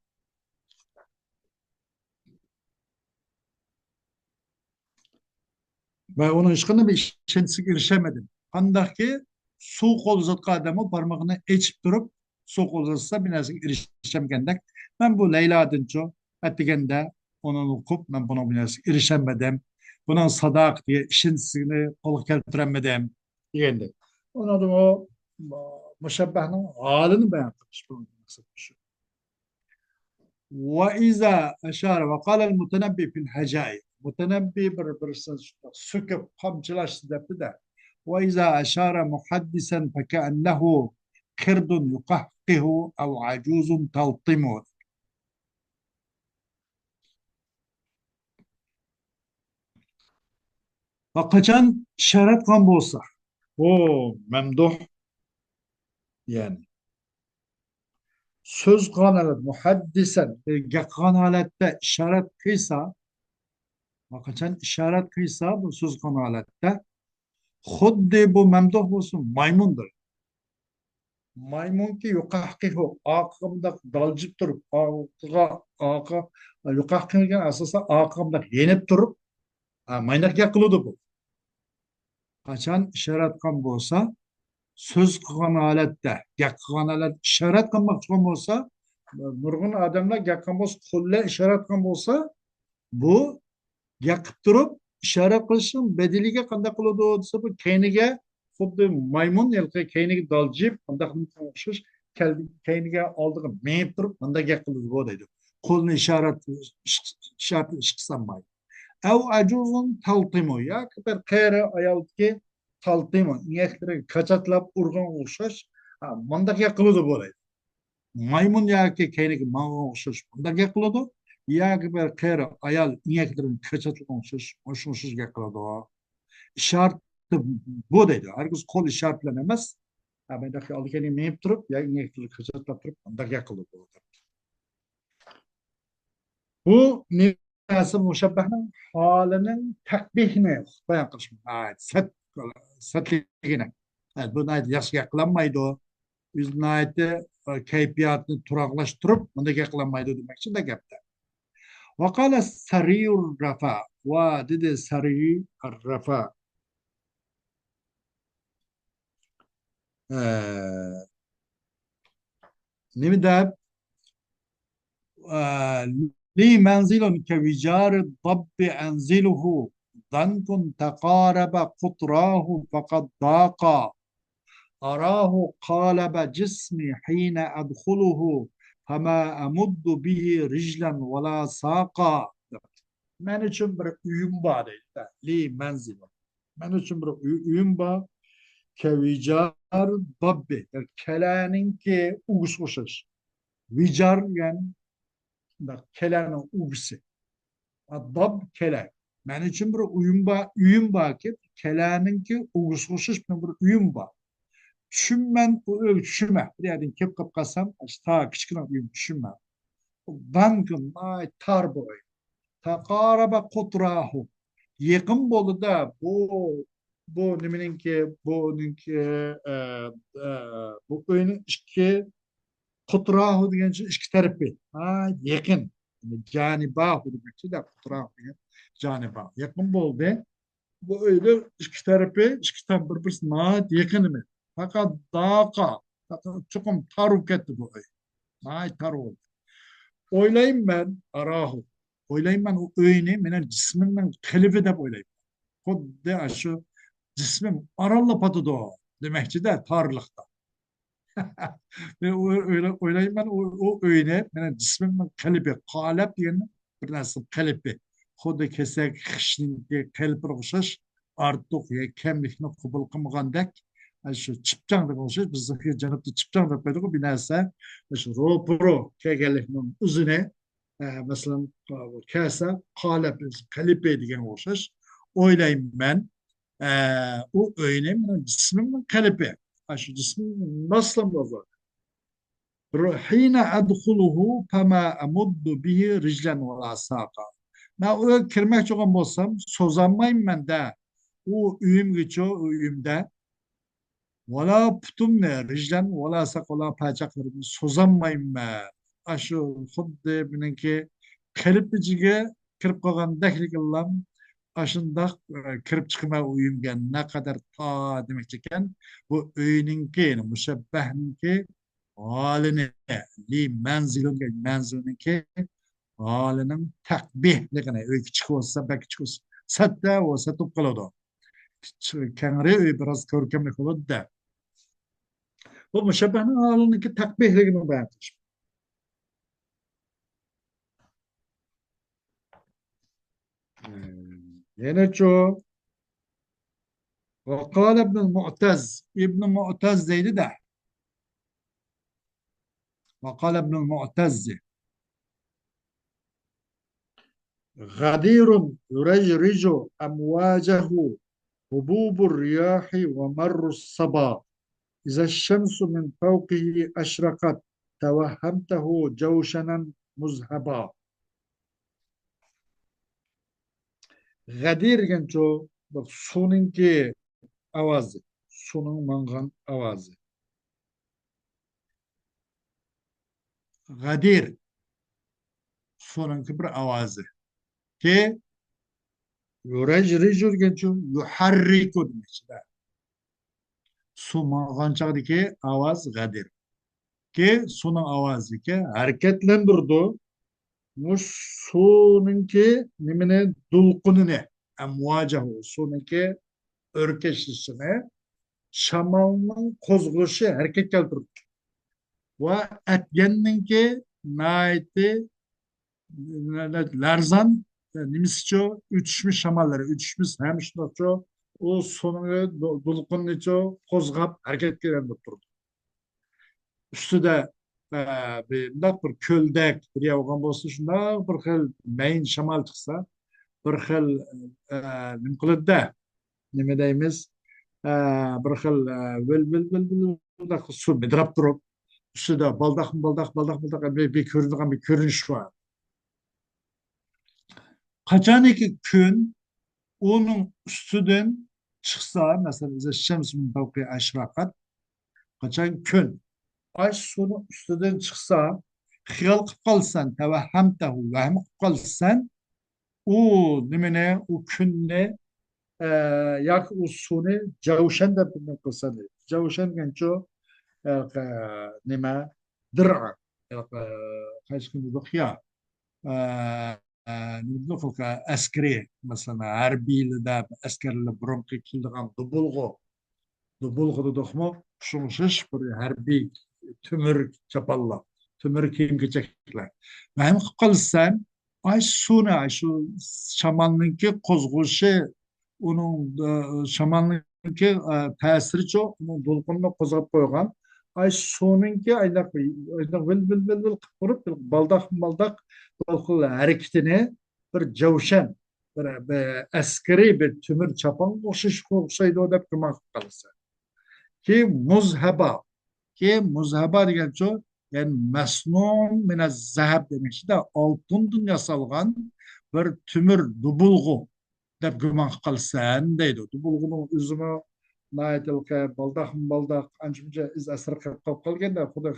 مەن ئۇنىڭ ھېچقانداق بىر ئىشەنچىسىگە ئېرىشەلمىدىم. قانداقكى سۇ قول ئۇزاتقان ئادەممۇ بارمىقىنى ئېچىپ تۇرۇپ، سۇ قول ئۇزاتسا، بىر نەرسىگە ئېرىشەمكەندەك. مەن بۇ لەيلادىنچۇ، ئەتىگەندە ئۇنى ئوقۇپ، مەن بۇنىڭ بىر نەرسىگە ئېرىشەلمىدىم. بۇنىڭ ساداقىتىگە، ئىشەنچىسىنى قولغا كەلتۈرەلمىدىم، دېگەندەك. ئۇنىڭدىمۇ مۇشەببەھنىڭ ھالىنى بايان قىلىش بۇ مەقسەت شۇ. وإذا أشار، وقال المتنبي في الهجاء. مۇتەنەببى بىر بىرسىنى سۆكۈپ، قامچىلاشتى دەپتۇ-دە. وإذا أشار محدثا فكأنه قرد يقهقه أو عجوز تلطم. ۋە قاچان ئىشارە قىلغان بولسا، ئۇ مەمدۇھ، يەنى سۆز قىلغان ھالەت، مۇھەددىسەن، گەپ قىلغان ھالەتتە ئىشارەت قىلسا، قاچان ئىشارەت قىلسا، بۇ سۆز قىلغان ھالەتتە خۇددى بۇ مەمدۇھ بولسۇن، مايمۇندۇر. مايمۇنكى يۇقاققى ھوق، ئارقىغا مۇنداق دالجىپ تۇرۇپ، ئارقىغا، ئارقا، يۇقاققى دېگەن ئاساسەن ئارقىغا مۇنداق يېنىپ تۇرۇپ، ھە، مايناق گەپ قىلىدۇ بۇ. قاچان ئىشارەت قىلغان بولسا، سۆز قىلغان ھالەتتە، گەپ قىلغان ھالەتتە ئىشارەت قىلماقچى بولغان بولسا، نۇرغۇن ئادەملەر گەپ قىلغان بولسا، قول بىلەن ئىشارەت قىلغان بولسا، بۇ گەپ قىلىپ تۇرۇپ ئىشارەت قىلىشنىڭ بەدىلىگە قانداق قىلىدۇ دېسە، بۇ كەينىگە خۇددى مايمۇن ھېلىقى كەينىگە دالجىپ، مۇنداق ئوخشاش كەل-، كەينىگە ئالدىغا مېڭىپ تۇرۇپ مۇنداق گەپ قىلىدۇ بۇ دەيدۇ. قولنى ئىشارەت، ئىشارەت ئىشقا سالماي. ئەۋ ئەجۇزۇن تالتىمۇ، ياكى بىر قېرى ئايالكى تالتىمۇ، ئىڭەكلىرىگە كاچاتلاپ ئۇرغانغا ئوخشاش، ھە، مۇنداق گەپ قىلىدۇ بۇ دەيدۇ. مايمۇن ياكى كەينىگە ماڭغانغا ئوخشاش مۇنداق گەپ قىلىدۇ، ياكى بىر قېرى ئايال ئىڭەكلىرىنى كاچاتلىغان ئوخشاش، مۇشۇ ئوخشاش گەپ قىلىدۇ. ئىشارىتى بۇ دەيدۇ. ھەرگىز قول ئىشارىتى بىلەن ئەمەس. ھە، مۇنداق ئالدى كەينىگە مېڭىپ تۇرۇپ، يا ئىڭەكلىرىنى كاچاتلاپ تۇرۇپ مۇنداق گەپ قىلىدۇ. بۇ نېمىسى مۇشەببەھنىڭ ھالىنىڭ تەقبىھىنى بايان قىلىش ناھايىتى سەت، سەتلىكىنى. ھە، بۇ ناھايىتى ياخشى گەپ قىلالمايدۇ. ئۆزى ناھايىتى، ئە، كەيپىياتنى تۇراقلاشتۇرۇپ، مۇنداق گەپ قىلالمايدۇ دېمەكچىدە گەپتە. ۋەقالە سەرىيۇر رەفا. ۋە دېدى سەرىي رەفا. ئە، نېمە دەپ، ئە، لي منزل كوجار الضب أنزله، ضنك تقارب قطراه فقد ضاقا، أراه قالب جسمي حين أدخله، فما أمد به رجلا ولا ساقا. مەن ئۈچۈن بىر ئۆيۈم بار دەيدۇ. لي مەنزىل. مەن ئۈچۈن بىر ئۆي-، ئۆيۈم بار. كەۋىجار داببى. يەنى كەلەنىڭكى ئۇۋىسىغا ئوخشاش. ۋىجار دېگەن مۇنداق كەلەنىڭ ئۇۋىسى. داب كەلە. مەن ئۈچۈن بىر ئۆيۈم بار، ئۆيۈم باركى، كەلەنىڭكى ئۇۋىسىغا ئوخشاش مېنىڭ بىر ئۆيۈم بار. چۈشىمەن ئۇ ئۆيگە چۈشىمەن. بىر يەردىن كېلىپ قېلىپ قالسام، تا كىچىككىنە ئۆيۈمگە چۈشىمەن. دانكىن، ناھايىتى تار بۇ ئۆي. تاقارابا قۇتراھۇ. يېقىن بولدى-دە، بۇ، بۇ نېمىنىڭكى، بۇنىڭكى، ئە، ئە، بۇ ئۆينىڭ ئىككى، قۇتراھۇ دېگەن ئىككى تەرىپى. ھە، يېقىن. جانىباھۇ دېمەكچى-دە، قۇتراھۇ دېگەن جانىباھۇ. يېقىن بولدى. بۇ ئۆينىڭ ئىككى تەرىپى، ئىككى تام بىر-بىرسى ناھايىتى يېقىن ئىدى. پەقەت داقا، پەقەت چوقۇم تار بولۇپ كەتتى بۇ ئۆي. ناھايىتى تار بولدى. ئويلايمەن، ئاراھۇ. ئويلايمەن ئۇ ئۆينى مېنىڭ جىسمىمنىڭ قېلىپى دەپ ئويلايمەن. خۇددى ئاشۇ جىسمىم ئارانلا پاتىدۇ دېمەكچى-دە، تارلىقتا. مەن ئوي-، ئويلا-، ئويلايمەن، ئۇ، ئۇ ئۆينى مېنىڭ جىسمىمنىڭ قېلىپى، قالەپ دېگەن بىر نەرسىنىڭ قېلىپى. خۇددى كېسەك خىشنىڭكى قېلىپىغا ئوخشاش، ئارتۇق يا كەملىكنى قوبۇل قىلمىغاندەك، ئە، شۇ چىپچاڭ دېگەنگە ئوخشاش، بىزنىڭ جەنۇبتا چىپچاڭ دەپ قويدۇق بىر نەرسە. شۇ روپۇرو كەلگەنلىكنىڭ ئۆزىنى، ئە، مەسىلەن، كەلسە، قالەپ، قېلىپى دېگەنگە ئوخشاش. ئويلايمەن، ئە، ئۇ ئۆينى مېنىڭ جىسمىمنىڭ قېلىپى. ئاشۇ جىسمىم ماسلىمىغا. ھىنە ئەدخۇلۇھۇ فەما ئەمۇددۇ بىھى رىجلەن ۋەلا ساقا. مەن ئۇ ئۆيگە كىرمەكچى بولغان بولسام، سوزالمايمەن-دە. ئۇ ئۆيۈمگىچۇ، ئۇ ئۆيۈمدە. ۋەلا پۇتۇمنى، رىجلەن ۋەلا ساقا، ۋەلا پاچاقلىرىمنى سوزالمايمەن. ئاشۇ خۇددى مېنىڭكى قېلىپ ئىچىگە كىرىپ قالغاندەكلا ئاشۇنداق، ئە، كىرىپ چىقىمەن ئۆيۈمگە. نەقەدەر تار دېمەكچىكەن. بۇ ئۆينىڭكى، يەنى مۇشەببەھنىڭكى ھالىنى، لى مەنزىلىنىڭكى، مەنزىلىنىڭكى ھالىنىڭ تەقبىھلىقىنى، ئۆي كىچىك بولسا، بەك كىچىك بولسا، سەتتە بولسا سەت بولۇپ قالىدۇ. كىچىك، كەڭرى ئۆي بىراز كۆركەملىك بولىدۇ-دە. بۇ مۇشەببەھنىڭ ھالىنىڭكى تەقبىھلىكىنى بايان قىلىش. يەنىچۇ؟ وقال ابن المعتز، ئىبن مۇئتەز دەيدۇ-دە. وقال ابن المعتز، غدير يرجرج أمواجه هبوب الرياح ومر الصبا. إذا الشمس من فوقه أشرقت توهمته جوشنا مذهبا. غەدىر دېگەنچۇ، بۇ سۇنىڭكى ئاۋازى، سۇنىڭ ماڭغان ئاۋازى. غەدىر، سۇنىڭكى بىر ئاۋازى. كى، يۇرەجرىجۇ دېگەنچۇ، يۇھەررىكۇ دېمەكچىدە. سۇ ماڭغان چاغدىكى ئاۋاز غەدىر. كى، سۇنىڭ ئاۋازىكى ھەرىكەتلەندۈرىدۇ. مۇشۇ سۇنىڭكى نېمىنى، دولقۇنىنى، ئەمۋاجەھۇ، سۇنىڭكى ئۆركەشلىشىنى شامالنىڭ قوزغىلىشى ھەرىكەتكە كەلتۈرۈپتۇ. ۋە ئەتكەننىڭكى ناھايىتى لەرزان، نېمىسىچۇ، ئۆتۈشمە شاماللىرى، ئۆتۈشمە ھەم شۇنداقچۇ، ئۇ سۇنىڭ دو-، دولقۇنىنىچۇ قوزغاپ ھەرىكەتكە كەلتۈرۈپ تۇرىدۇ. ئۈستىدە، ئە، بىر، مۇنداق بىر كۆلدەك بىر ياۋغان بولسا، شۇنداق بىر خىل مەيىن شامال چىقسا، بىر خىل، ئە، نېمە قىلىدۇ-دە، نېمە دەيمىز، ئە، بىر خىل، ئە، ۋىل، ۋىل، ۋىل، ۋىل، مۇنداق سۇ مىدىراپ تۇرۇپ، ئۈستىدە بالداقمۇ بالداق، بالداق، بالداق، بىر، بىر كۆرۈنىدىغان بىر كۆرۈنۈش بار. قاچانكى كۈن ئۇنىڭ ئۈستىدىن چىقسا، مەسىلەن، إذا الشمس من فوقها أشرقت، قاچان كۈن ئاش سۇنىڭ ئۈستىدىن چىقسا، خىيال قىلىپ قالىسەن، توهمته، ۋەھىم قىلىپ قالىسەن، ئۇ نېمىنى، ئۇ كۈننى، ئە، ياكى ئۇ سۇنى جەۋشەن دەپ نېمە قىلىسەن دەيدۇ. جەۋشەن دېگەنچۇ، ئە، نېمە، دىرئا، ياكى، قايسى كۈن دېدۇق يا، ئە، ئە، نېمە دېدۇق، ئەسكىرىي، مەسىلەن، ھەربىيلىدە ئەسكەرلەر بۇرۇنقى كىيىدىغان دۇبۇلغۇ، دۇبۇلغۇ دېدۇقمۇ؟ شۇڭشىش بىر ھەربىي تۆمۈر چاپانلار، تۆمۈر كىيىم-كېچەكلەر. مەن قىلىپ قالسام، ئاي سۇنى، ئاي شۇ شامالنىڭكى قوزغىلىشى، ئۇنىڭ، ئە، شامالنىڭكى، ئە، تەسىرىچۇ، ئۇنىڭ دولقۇنىنى قوزغاپ قويغان. ئاي سۇنىڭكى ئايناق، ئايناق ۋىل، ۋىل، ۋىل، ۋىل قىلىپ تۇرۇپ، بالداق، بالداق، بىر خىل ھەرىكىتىنى بىر جەۋشەن، بىر، بىر ئەسكىرىي، بىر تۆمۈر چاپانغا ئوخشاش، ئوخشايدۇ دەپ گۇمان قىلىپ قالىسەن. كېيىن مۇزھەبا. كېيىن مۇزھەبا دېگەنچۇ، يەنى مەسنۇن مىنەز زەھەب دېمەكچىدە، ئالتۇندىن ياسالغان بىر تۆمۈر دۇبۇلغۇ دەپ گۇمان قىلىپ قالىسەن دەيدۇ. دۇبۇلغۇنىڭ ئۆزىمۇ ناھايىتى بالداقمۇ بالداق، ئانچە-مۇنچە ئىز ئەسەر قېلىپ قالغان، خۇددى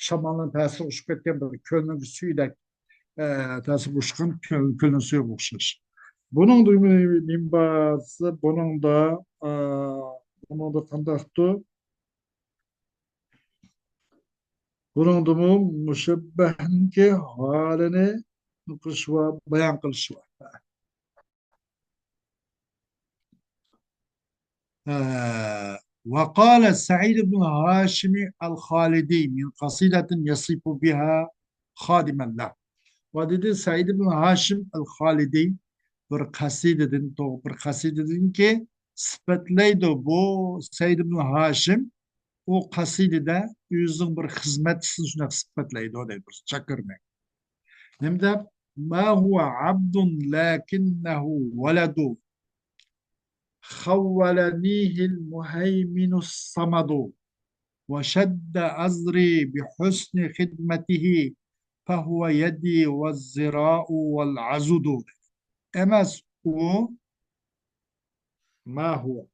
شامالنىڭ تەسىرىگە ئۇچۇپ كەتكەن بىر كۆلنىڭ سۈيىدەك، ئە، تەسىرگە ئۇچقان كۆل، كۆلنىڭ سۈيىگە ئوخشاش. بۇنىڭدا نېمە بار دېسە، بۇنىڭدا، ئە، بۇنىڭدا قانداقتۇ؟ بۇنىڭدىمۇ مۇشەببەھنىڭكى ھالىنى قىلىش بار، بايان قىلىش بار. ئە، وقال سعيد بن هاشم الخالدي من قصيدة يصف بها خادما له. ۋە دېدى، سەئىد ئىبن ھاشىم ئەل خالىدى بىر قەسىدىدىن، بىر قەسىدىدىنكى سۈپەتلەيدۇ. بۇ سەئىد ئىبن ھاشىم ئۇ قەسىدىدە ئۆزىنىڭ بىر خىزمەتچىسىنى شۇنداق سۈپەتلەيدۇ دەيدۇ، بىر چاكىرنى. نېمە دەپ؟ ما هو عبد لكنه ولد خولنيه المهيمن الصمد وشد أزري بحسن خدمته فهو يدي والذراع والعضد. ئەمەس ئۇ، ما هو.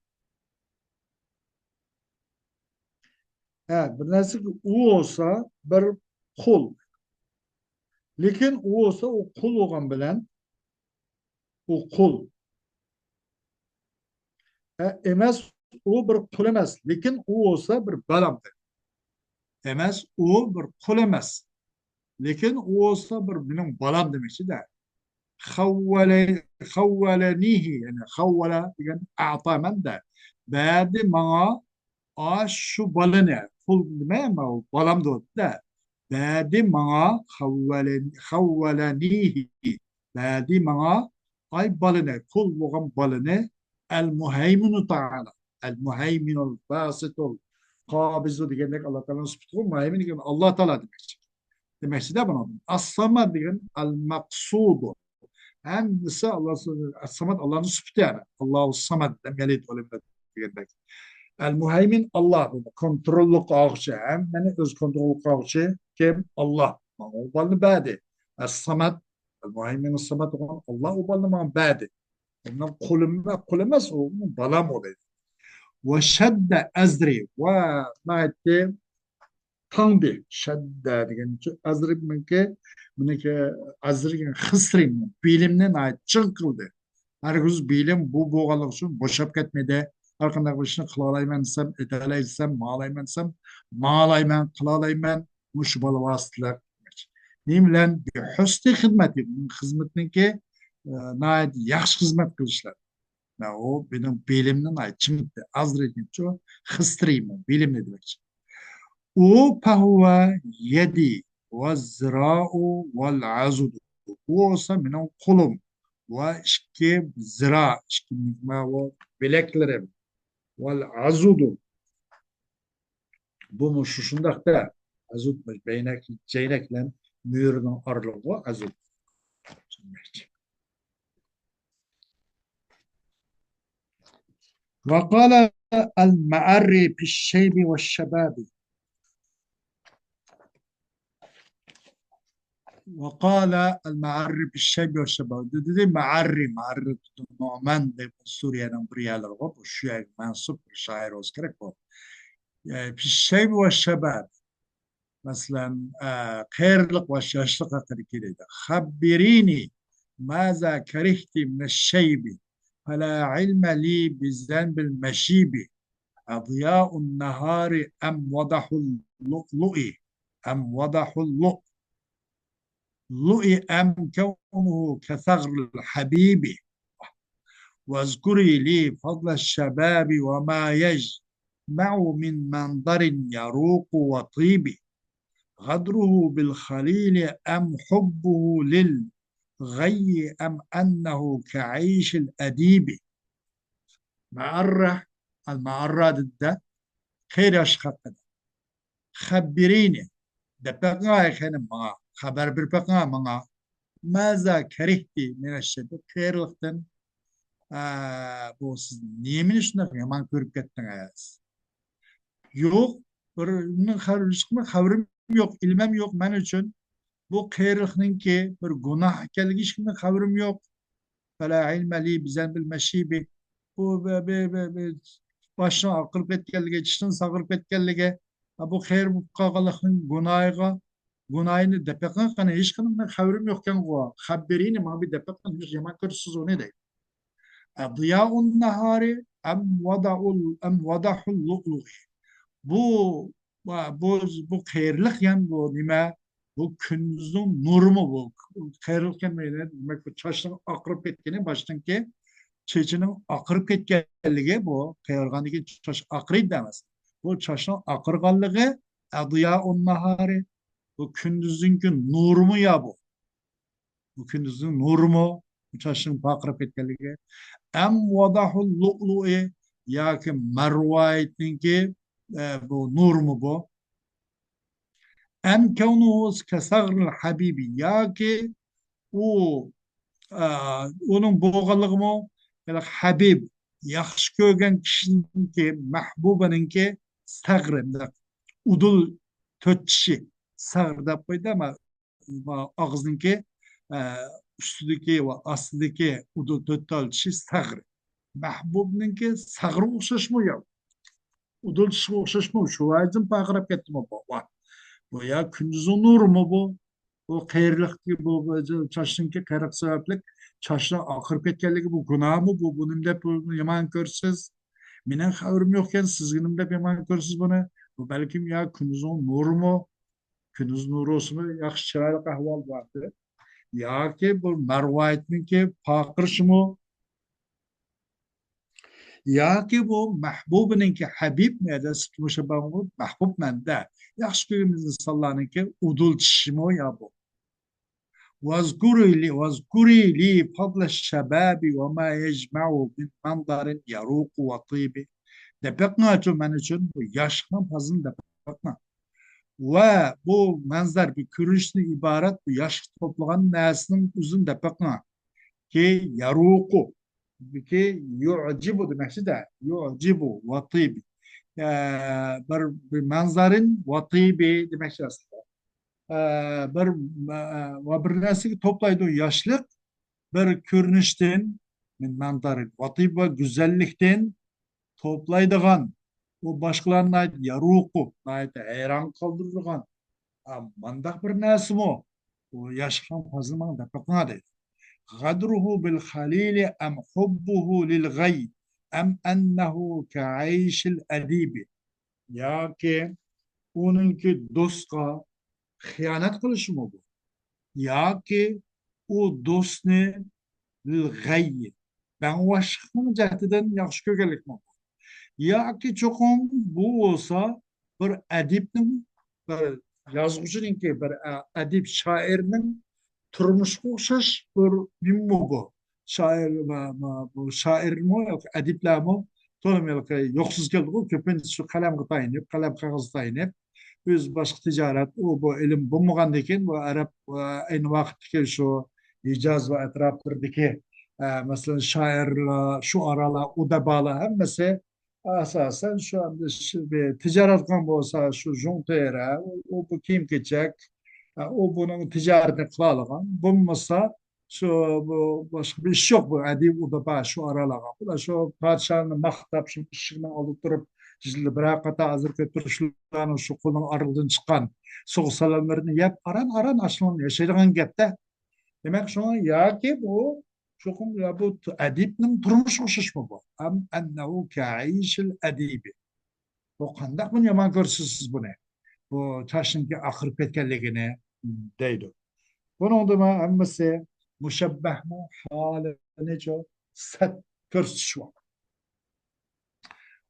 ھە، بىر نەرسىگە ئۇ بولسا بىر قۇل. لېكىن ئۇ بولسا، ئۇ قۇل بولغان بىلەن، ئۇ قۇل. ھە، ئەمەس، ئۇ بىر قۇل ئەمەس، لېكىن ئۇ بولسا بىر بالام دەيدۇ. ئەمەس، ئۇ بىر قۇل ئەمەس، لېكىن ئۇ بولسا بىر مېنىڭ بالام دېمەكچىدە. خەۋۋەلە-، خەۋۋەلەنىھى، يەنى خەۋۋەلە دېگەن ئەتامەن دە. بەردى ماڭا ئاشۇ بالىنى، قۇل نېمە، ماۋۇ بالام دەۋاتىدۇ-دە. بەردى ماڭا خەۋۋەلە-، خەۋۋەلەنىھى. بەردى ماڭا ئاي بالىنى، قۇل بولغان بالىنى، ئەل مۇھەيمىنۇ تائالا. ئەل مۇھەيمىنۇل باسىتۇل قابىزۇ دېگەندەك ئاللا تائالانىڭ سۈپىتىغۇ، مۇھەيمىن دېگەن ئاللا تائالا دېمەكچى. دېمەكچىدە بۇنىڭدىن. ئەس-سامەد دېگەن ئەل مەقسۇدۇ. ھەممىسى ئاللا، ئەس-سامەد ئاللانىڭ سۈپىتى يەنى. ئاللاھۇ سامەد، لەم يەلىد ۋە لەم يۇلەد دېگەندەك. ئەل مۇھەيمىن ئاللا، بۇنى كونتروللۇق قىلغۇچى، ھەممىنى ئۆز كونتروللۇق قىلغۇچى كىم؟ ئاللا. ماڭا ئۇ بالىنى بەردى. ئەس سامەت، ئەل مۇھەيمىن سامەت بولغان ئاللا ئۇ بالىنى ماڭا بەردى. ئۇنىڭ قۇلۇم، قۇل ئەمەس، ئۇ بالام ئۇ دەيدۇ. ۋە شەددە ئەزرى، ۋە ناھايىتى تاڭدى. شەددە دېگەنچە ئەزرى، بۇنىڭكى، بۇنىڭكى ئەزرى دېگەن خىسرى، بېلىمنى ناھايىتى چىڭ قىلدى. ھەرگىز بېلىم بۇ بولغانلىقى ئۈچۈن بوشاپ كەتمىدى. ھەر قانداق بىر ئىشنى قىلالايمەن دېسەم، ئېتەلەي دېسەم، ماڭالايمەن دېسەم، ماڭالايمەن، قىلالايمەن. مۇشۇ بالا ۋاسىتىلىك. نېمە بىلەن؟ بىھۇسنى خىزمەتى. بۇنىڭ خىزمىتىنىڭكى، ئە، ناھايىتى ياخشى خىزمەت قىلىشلار. مانا ئۇ مېنىڭ بېلىمنى ناھايىتى چىڭىتتى. ئەزرى دېگەنچە خىسرى، بېلىمنى دېمەكچى. ئۇ فەھۇۋە يەدى ۋە زىرائۇ ۋەل ئەزۇدۇ. ئۇ بولسا مېنىڭ قولۇم ۋە ئىككى زىرا، ئىككى نېمە ئۇ، بىلەكلىرىم. ۋەل ئەزۇدۇ. بۇمۇ شۇ شۇنداقتا. ئەزۇد بەينەك، جەينەك بىلەن مۈرىنىڭ ئارىلىقىغۇ ئەزۇد. وقال المعري في الشيب والشباب. وقال المعري في الشيب والشباب. دېدى مەئەررى، مەئەررى نومان دەپ سۈرىيەنىڭ بىر يەرلىرى بار. شۇ يەرگە مەنسۇپ بىر شائىر بولسا كېرەك بۇ. في الشيب والشباب. مەسىلەن، ئە، قېرىلىق ۋە ياشلىق ھەققىدە كېلىدۇ. خبريني ماذا كرهت من الشيب، فلا علم لي بذنب المشيب. أضياء النهار أم وضح اللؤلؤ، أم وضح اللؤلؤ، أم كونه كثغر الحبيب. واذكري لي فضل الشباب وما يجمع من منظر يروق وطيب. غدره بالخليل أم حبه للغي أم أنه كعيش الأديب. مەئەررە، ئەل مەئەررە دېدى، قېرى ياشلىق ھەققىدە. خبريني، دەپ بېقىڭا، ئەي خېنىم، ماڭا خەۋەر بېرىپ بېقىڭا ماڭا. ماذا كرهت من الشيب، قېرىلىقتىن، ئە، بۇ سىز نېمىنى شۇنداق يامان كۆرۈپ كەتتىڭىز؟ يوق، بىر خەۋىرىم يوق، ئىلمىم يوق مەن ئۈچۈن. بۇ قېرىلىقنىڭكى بىر گۇناھ ئىكەنلىكى ھېچكىمدىن خەۋىرىم يوق. فلا علم لي بذنب المشيب. بۇ بە-، بە-، بە-، بە-، باشنىڭ ئاقىرىپ كەتكەنلىكى، چىشنىڭ ساغىرىپ كەتكەنلىكى، ھە، بۇ قېرى بولۇپ قالغانلىقنىڭ گۇناھىغا، گۇناھىنى دەپ بېقىڭ قېنى، ھېچقېنىڭدىن خەۋىرىم يوقكەنغۇ. خبريني، ماڭا بىر دەپ بېقىڭ، يامان كۆرىسىز ئۇنى دەيدۇ. أضياء النهار أم وضح ال-، أم وضح اللؤلؤ. بۇ، بۇ، بۇ قېرىلىق يەنى بۇ نېمە؟ بۇ كۈندۈزنىڭ نۇرىمۇ بۇ؟ قېرىلىق يەنى دېمەك، بۇ چاچنىڭ ئاقىرىپ كەتكىنى، باشتىنكى چېچىنىڭ ئاقىرىپ كەتكەنلىكى بۇ. قېرىغاندىن كېيىن چاچ ئاقىرىدۇ ئەمەس. بۇ چاچنىڭ ئاقىرغانلىقى، أضياء النهار، بۇ كۈندۈزنىڭكى نۇرىمۇ يا بۇ؟ بۇ كۈندۈزنىڭ نۇرىمۇ، بۇ چاچنىڭ پارقىراپ كەتكەنلىكى؟ أم وضح اللؤلؤ، ياكى مەرۋايىتنىڭكى، ئە، بۇ نۇرىمۇ بۇ؟ أم كونه كثغر الحبيب، ياكى ئۇ، ئە، ئۇنىڭ بولغانلىقىمۇ، ھەبىب، ياخشى كۆرگەن كىشىنىڭكى، مەھبۇبىنىڭكى سەغرى، ئۇدۇل تۆت چىشى، سەغرى دەپ قويدى، ئەمما ئاغزىنىڭكى، ئە، ئۈستىدىكى ۋە ئاستىدىكى ئۇدۇل تۆت تال چىشى سەغرى. مەھبۇبنىڭكى سەغرىگە ئوخشاشمۇ يا؟ ئۇدۇل چىشىغا ئوخشاشمۇ؟ شۇ ۋاجىدىن پارقىراپ كەتتىمۇ بۇ؟ ۋاھ. بۇ يا كۈندۈزنىڭ نۇرىمۇ بۇ؟ بۇ قېرىلىقتىكى بۇ، بۇ چاچنىڭكى قېرىق سەۋەبلىك چاچنىڭ ئاقىرىپ كەتكەنلىكى بۇ گۇناھمۇ؟ بۇ، بۇ نېمە دەپ بۇنى يامان كۆرىسىز؟ مېنىڭ خەۋىرىم يوقكەن، سىزگە نېمە دەپ يامان كۆرىسىز بۇنى؟ بۇ بەلكىم يا كۈندۈزنىڭ نۇرىمۇ؟ كۈندۈز نۇرى بولسىمۇ ياخشى چىرايلىق ئەھۋال بار. ياكى بۇ مەرۋايىتنىڭكى پارقىرىشىمۇ؟ ياكى بۇ مەھبۇبىنىڭكى، ھەبىب نەدە سۈپتى مۇشەببەغۇ، مەھبۇب مەندە ياخشى كۆرگەن ئىنسانلارنىڭكى ئۇدۇل چىشىمۇ يا بۇ؟ واذكري لي، واذكري لي فضل الشباب وما يجمع من منظر يروق وطيب. دەپ بېقىڭلارچۇ مەن ئۈچۈن بۇ ياشلىقنىڭ پەزىلىنى دەپ بېقىڭلار. ۋە بۇ مەنزەر، بۇ كۆرۈنۈشتىن ئىبارەت بۇ ياشلىق توپلىغان نەرسىنىڭ ئۆزىنى دەپ بېقىڭلار. كى يروق، كى يعجب دېمەكچىدە، يعجب وطيب. ئە، بىر، بىر مەنزارىن ۋاتىبى دېمەكچى ئەسلىدە. ئە، بىر، ئە، ۋە بىر نەرسىگە توپلايدۇ ياشلىق، بىر كۆرۈنۈشتىن، مەن مەنزارىن ۋاتىب ۋە گۈزەللىكتىن توپلايدىغان، ئۇ باشقىلارنى ناھايىتى ياروقۇ، ناھايىتى ھەيران قالدۇرىدىغان، ئە، مانداق بىر نەرسىمۇ؟ ئۇ ياشلىقنىڭ پەزلىمىڭ دەپ بېقىڭا دەيدۇ. غدره بالخليل أم حبه للغي أم أنه كعيش الأديب. ياكى ئۇنىڭكى دوستقا خىيانەت قىلىشىمۇ بۇ؟ ياكى ئۇ دوستنى لىلغەيي، بەڭۋاشلىقنىڭ جەھىتىدىن ياخشى كۆرگەنلىكمۇ بۇ؟ ياكى چوقۇم بۇ بولسا بىر ئەدىبنىڭ، بىر يازغۇچىنىڭكى، بىر ئە-، ئەدىب شائىرنىڭ تۇرمۇشىغا ئوخشاش بىر نېمىمۇ بۇ؟ شائىر، بۇ شائىرمۇ ياكى ئەدىبلەرمۇ تولىمۇ ھېلىقى يوقسۇز كەلدىغۇ، كۆپىنچىسى شۇ قەلەمگە تايىنىپ، قەلەم قەغەزگە تايىنىپ، ئۆز باشقا تىجارەت، ئۇ بۇ ئىلىم بولمىغاندىكىن، بۇ ئەرەب، ئە، ئەينى ۋاقىتتىكى شۇ ھىجاز ۋە ئەتراپلىرىدىكى، ئە، مەسىلەن، شائىرلار، شۇئارالار، ئۇدەبالار ھەممىسى ئاساسەن شۇ، شۇ بىر تىجارەت قىلغان بولسا، شۇ ژۇڭتېرە، ئۇ، ئۇ بۇ كىيىم-كېچەك، ئە، ئۇ بۇنىڭ تىجارىتىنى قىلالىغان. بولمىسا، شۇ، بۇ، باشقا بىر ئىش يوق، بۇ ئەدىب ئۇدەبا شۇئارالارغا. بۇلار شۇ پادىشاھنى ماختاپ، شۇ ئىشىكنىڭ ئالدىدا تۇرۇپ، بىرەر قاتار ھازىرقى تۇرۇشلارنىڭ شۇ قولىنىڭ ئارىلىقىدىن چىققان سوغۇق سالاملىرىنى يەپ، ئاران-ئاران ئاشۇنىڭ ياشايدىغان گەپتە. دېمەك، شۇڭا ياكى بۇ، چوقۇم يا بۇ ئەدىبنىڭ تۇرمۇشىغا ئوخشاشمۇ بۇ؟ أم أنه كعيش الأديب. بۇ قانداق بۇنى يامان كۆرىسىز سىز بۇنى؟ بۇ چاچنىڭكى ئاقىرىپ كەتكەنلىكىنى دەيدۇ. بۇنىڭدىمۇ ھەممىسى مۇشەببەھنىڭ ھالىنىچۇ سەت كۆرسىتىش بار.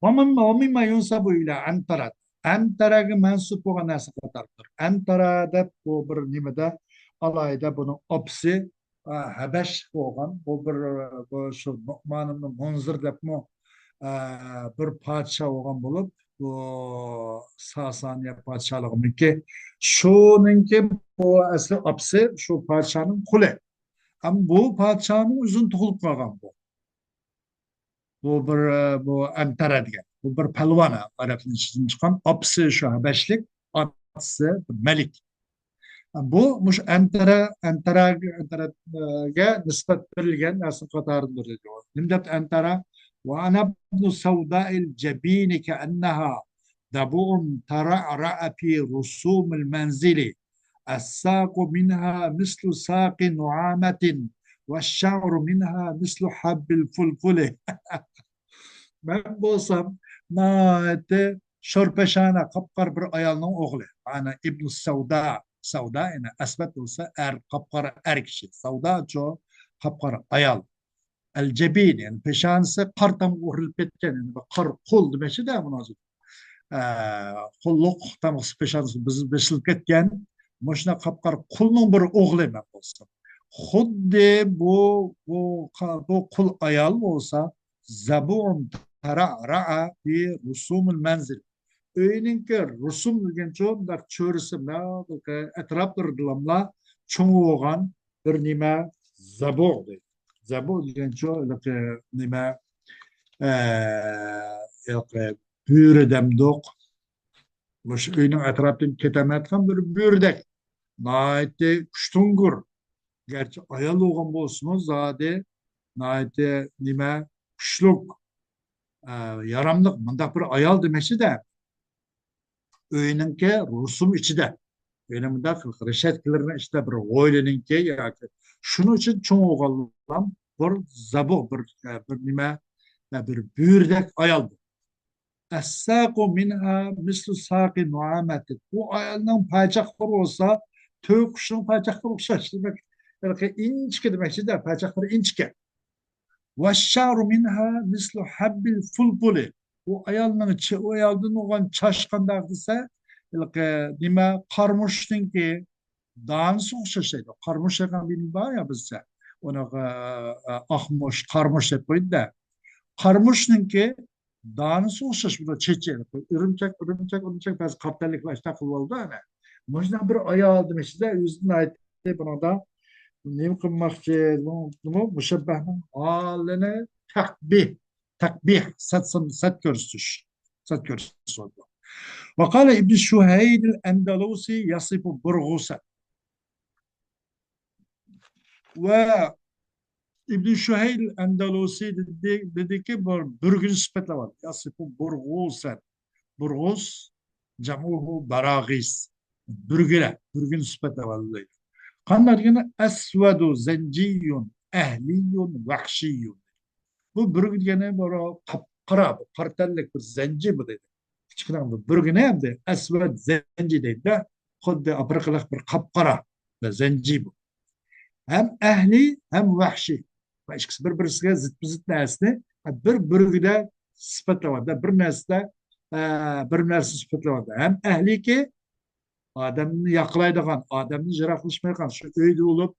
ومن، ومما ينسب إلى عنترة. ئەنتەرەگە مەنسۇپ بولغان نەرسە قاتارىدۇر. ئەنتەرە دەپ بۇ بىر نېمىدە ئالاھىدە بۇنىڭ ئاپىسى، ئە، ھەبەش بولغان. بۇ بىر، بۇ شۇ نۇئمان ئىبنى مۇنزىر دەپمۇ، ئە، بىر پادىشاھ بولغان بولۇپ، بۇ ساسانىيە پادىشاھلىقىنىڭكى، شۇنىڭكى بۇ ئەسلى ئاپىسى شۇ پادىشاھنىڭ قۇلى. ئەمما بۇ پادىشاھنىڭ ئۆزىدىن تۇغۇلۇپ قالغان بۇ. بۇ بىر، بۇ ئەنتەرە دېگەن. بۇ بىر پەلۋان، ئەرەبنىڭ ئىچىدىن چىققان، ئاپىسى شۇ ھەبەشلىك، ئاتىسى مەلىك. بۇ مۇشۇ ئەنتەرە، ئەنتەرە، ئەنتەرەگە نىسبەت بېرىلگەن نەرسە قاتارىدۇر دەيدۇ. نېمە دەپتۇ ئەنتەرە؟ وأنا ابن سوداء الجبين كأنها ضبع ترعرع في رسوم المنزل. الساق منها مثل ساق نعامة والشعر منها مثل حب الفلفل. مەن بولسام ناھايىتى شورپەشانە، قاپقارا بىر ئايالنىڭ ئوغلى. مانا ئىبنۇ سەۋدا، سەۋدا، يەنى ئەسۋەد بولسا ئەر، قاپقارا ئەر كىشى. سەۋداچۇ، قاپقارا ئايال. ئەل جەبىن، يەنى پېشانىسى قار تامغا ئۆرۈلۈپ كەتكەن، يەنى بىر قار، قول دېمەكچىدە بۇنىڭ ئۈچۈن. ئە، قوللۇق تامغىسى، پېشانىسى بېزىلىپ كەتكەن، مۇشۇنداق قاپقارا قۇلنىڭ بىر ئوغلى مەن بولسام. خۇددى بۇ، بۇ، بۇ قۇل ئايال بولسا، زەبۇن تەرەرەئە بى رۇسۇمۇل مەنزىل. ئۆينىڭكى رۇسۇم دېگەنچۇ، مۇنداق چۆرىسى، مۇنداق ئەتراپلىرىدىلاملا چوڭ بولغان بىر نېمە، زەبۇ دەيدۇ. زەبۇ دېگەنچۇ، ھېلىقى نېمە، ئە، ھېلىقى بۆرە دەمدۇق. مۇشۇ ئۆينىڭ ئەتراپىدىن كېتەلمەيدىغان بىر بۆرىدەك. ناھايىتى كۈچتۈڭگۈر. گەرچە ئايال بولغان بولسىمۇ، زادى ناھايىتى نېمە، كۈچلۈك، ئە، ياراملىق، مۇنداق بىر ئايال دېمەكچىدە. ئۆينىڭكى رۇسۇم ئىچىدە، ئۆينىڭ مۇنداق رېشەتكىلىرىنىڭ ئىچىدە بىر ھويلىنىڭكى ياكى شۇنىڭ ئۈچۈن چوڭ بولغانلام بىر زەبۇ، بىر، بىر نېمە، بىر بۆرىدەك ئايال بۇ. ئەسساقۇ مىنھا مىسلۇ ساقى نۇئامەتىن. بۇ ئايالنىڭ پاچاقلىرى بولسا تۆگە قۇشنىڭ پاچاقلىرىغا ئوخشاش. دېمەك، ھېلىقى ئىنچىكە دېمەكچىدە، پاچاقلىرى ئىنچىكە. ۋەششەئرۇ مىنھا مىسلۇ ھەببىل فۇلفۇلى. ئۇ ئايالنىڭ چە-، ئۇ ئايالدىن بولغان چاچ قانداق دېسە، ھېلىقى نېمە، قارىمۇچنىڭكى دانىسىغا ئوخشاش دەيدۇ. قارىمۇچ دېگەن بىلىم بار يا بىزدە. ئۇنىڭغا، ئە، ئاقمۇچ، قارىمۇچ دەپ قويىدۇ-دە. قارىمۇچنىڭكى دانىسىغا ئوخشاش بۇلار چېچى. ئىرىمچەك، ئىرىمچەك، ئىرىمچەك، بەزى قارا تەنلىكلەر ئاشۇنداق قىلىۋالىدۇ ئەنە. مۇشۇنداق بىر ئايال دېمەكچىدە، ئۆزىدىن ئايتتى بۇنىڭدا. نېمە قىلماقچى؟ بۇ، بۇ مۇشەببەھنىڭ ھالىنى تەقبىھ، تەقبىھ، سەت، سەت كۆرسىتىش. سەت كۆرسىتىۋاتىدۇ. وقال ابن شهيد الأندلسي يصف برغوثا. ۋە ئىبن شۇھەيل ئەندەلۇسى دېدى، دېدىكى، بۇ بۈرگىنى سۈپەتلەۋاتىدۇ. ياسىفۇ بۇرغۇسەن. بۇرغۇس، جەمئۇھۇ باراغىس. بۈرگىلەر، بۈرگىنى سۈپەتلەۋاتىدۇ دەيدۇ. قانداق دېگەندە، ئەسۋەدۇ زەنجىيۇن، ئەھلىيۇن، ۋەھشىيۇن. بۇ بۈرگە دېگەنى بۇ قاپقارا، بۇ قارا تەنلىك بىر زەنجى بۇ دەيدۇ. كىچىككىنە بىر بۈرگىنى ئەمدى ئەسۋەد زەنجى دەيدۇ-دە، خۇددى ئاپرىقىلىق بىر قاپقارا بىر زەنجى بۇ. ھەم ئەھلى، ھەم ۋەھشىي. بۇ ئىككىسى بىر-بىرسىگە زىتمۇزىت نەرسىنى بىر بۈرگىدە سۈپەتلەۋاتىدۇ. بىر نەرسىدە، ئە، بىر نەرسە سۈپەتلەۋاتىدۇ. ھەم ئەھلىكى ئادەمنى ياقلايدىغان، ئادەمدىن يىراقلاشمايدىغان، شۇ ئۆيدە بولۇپ،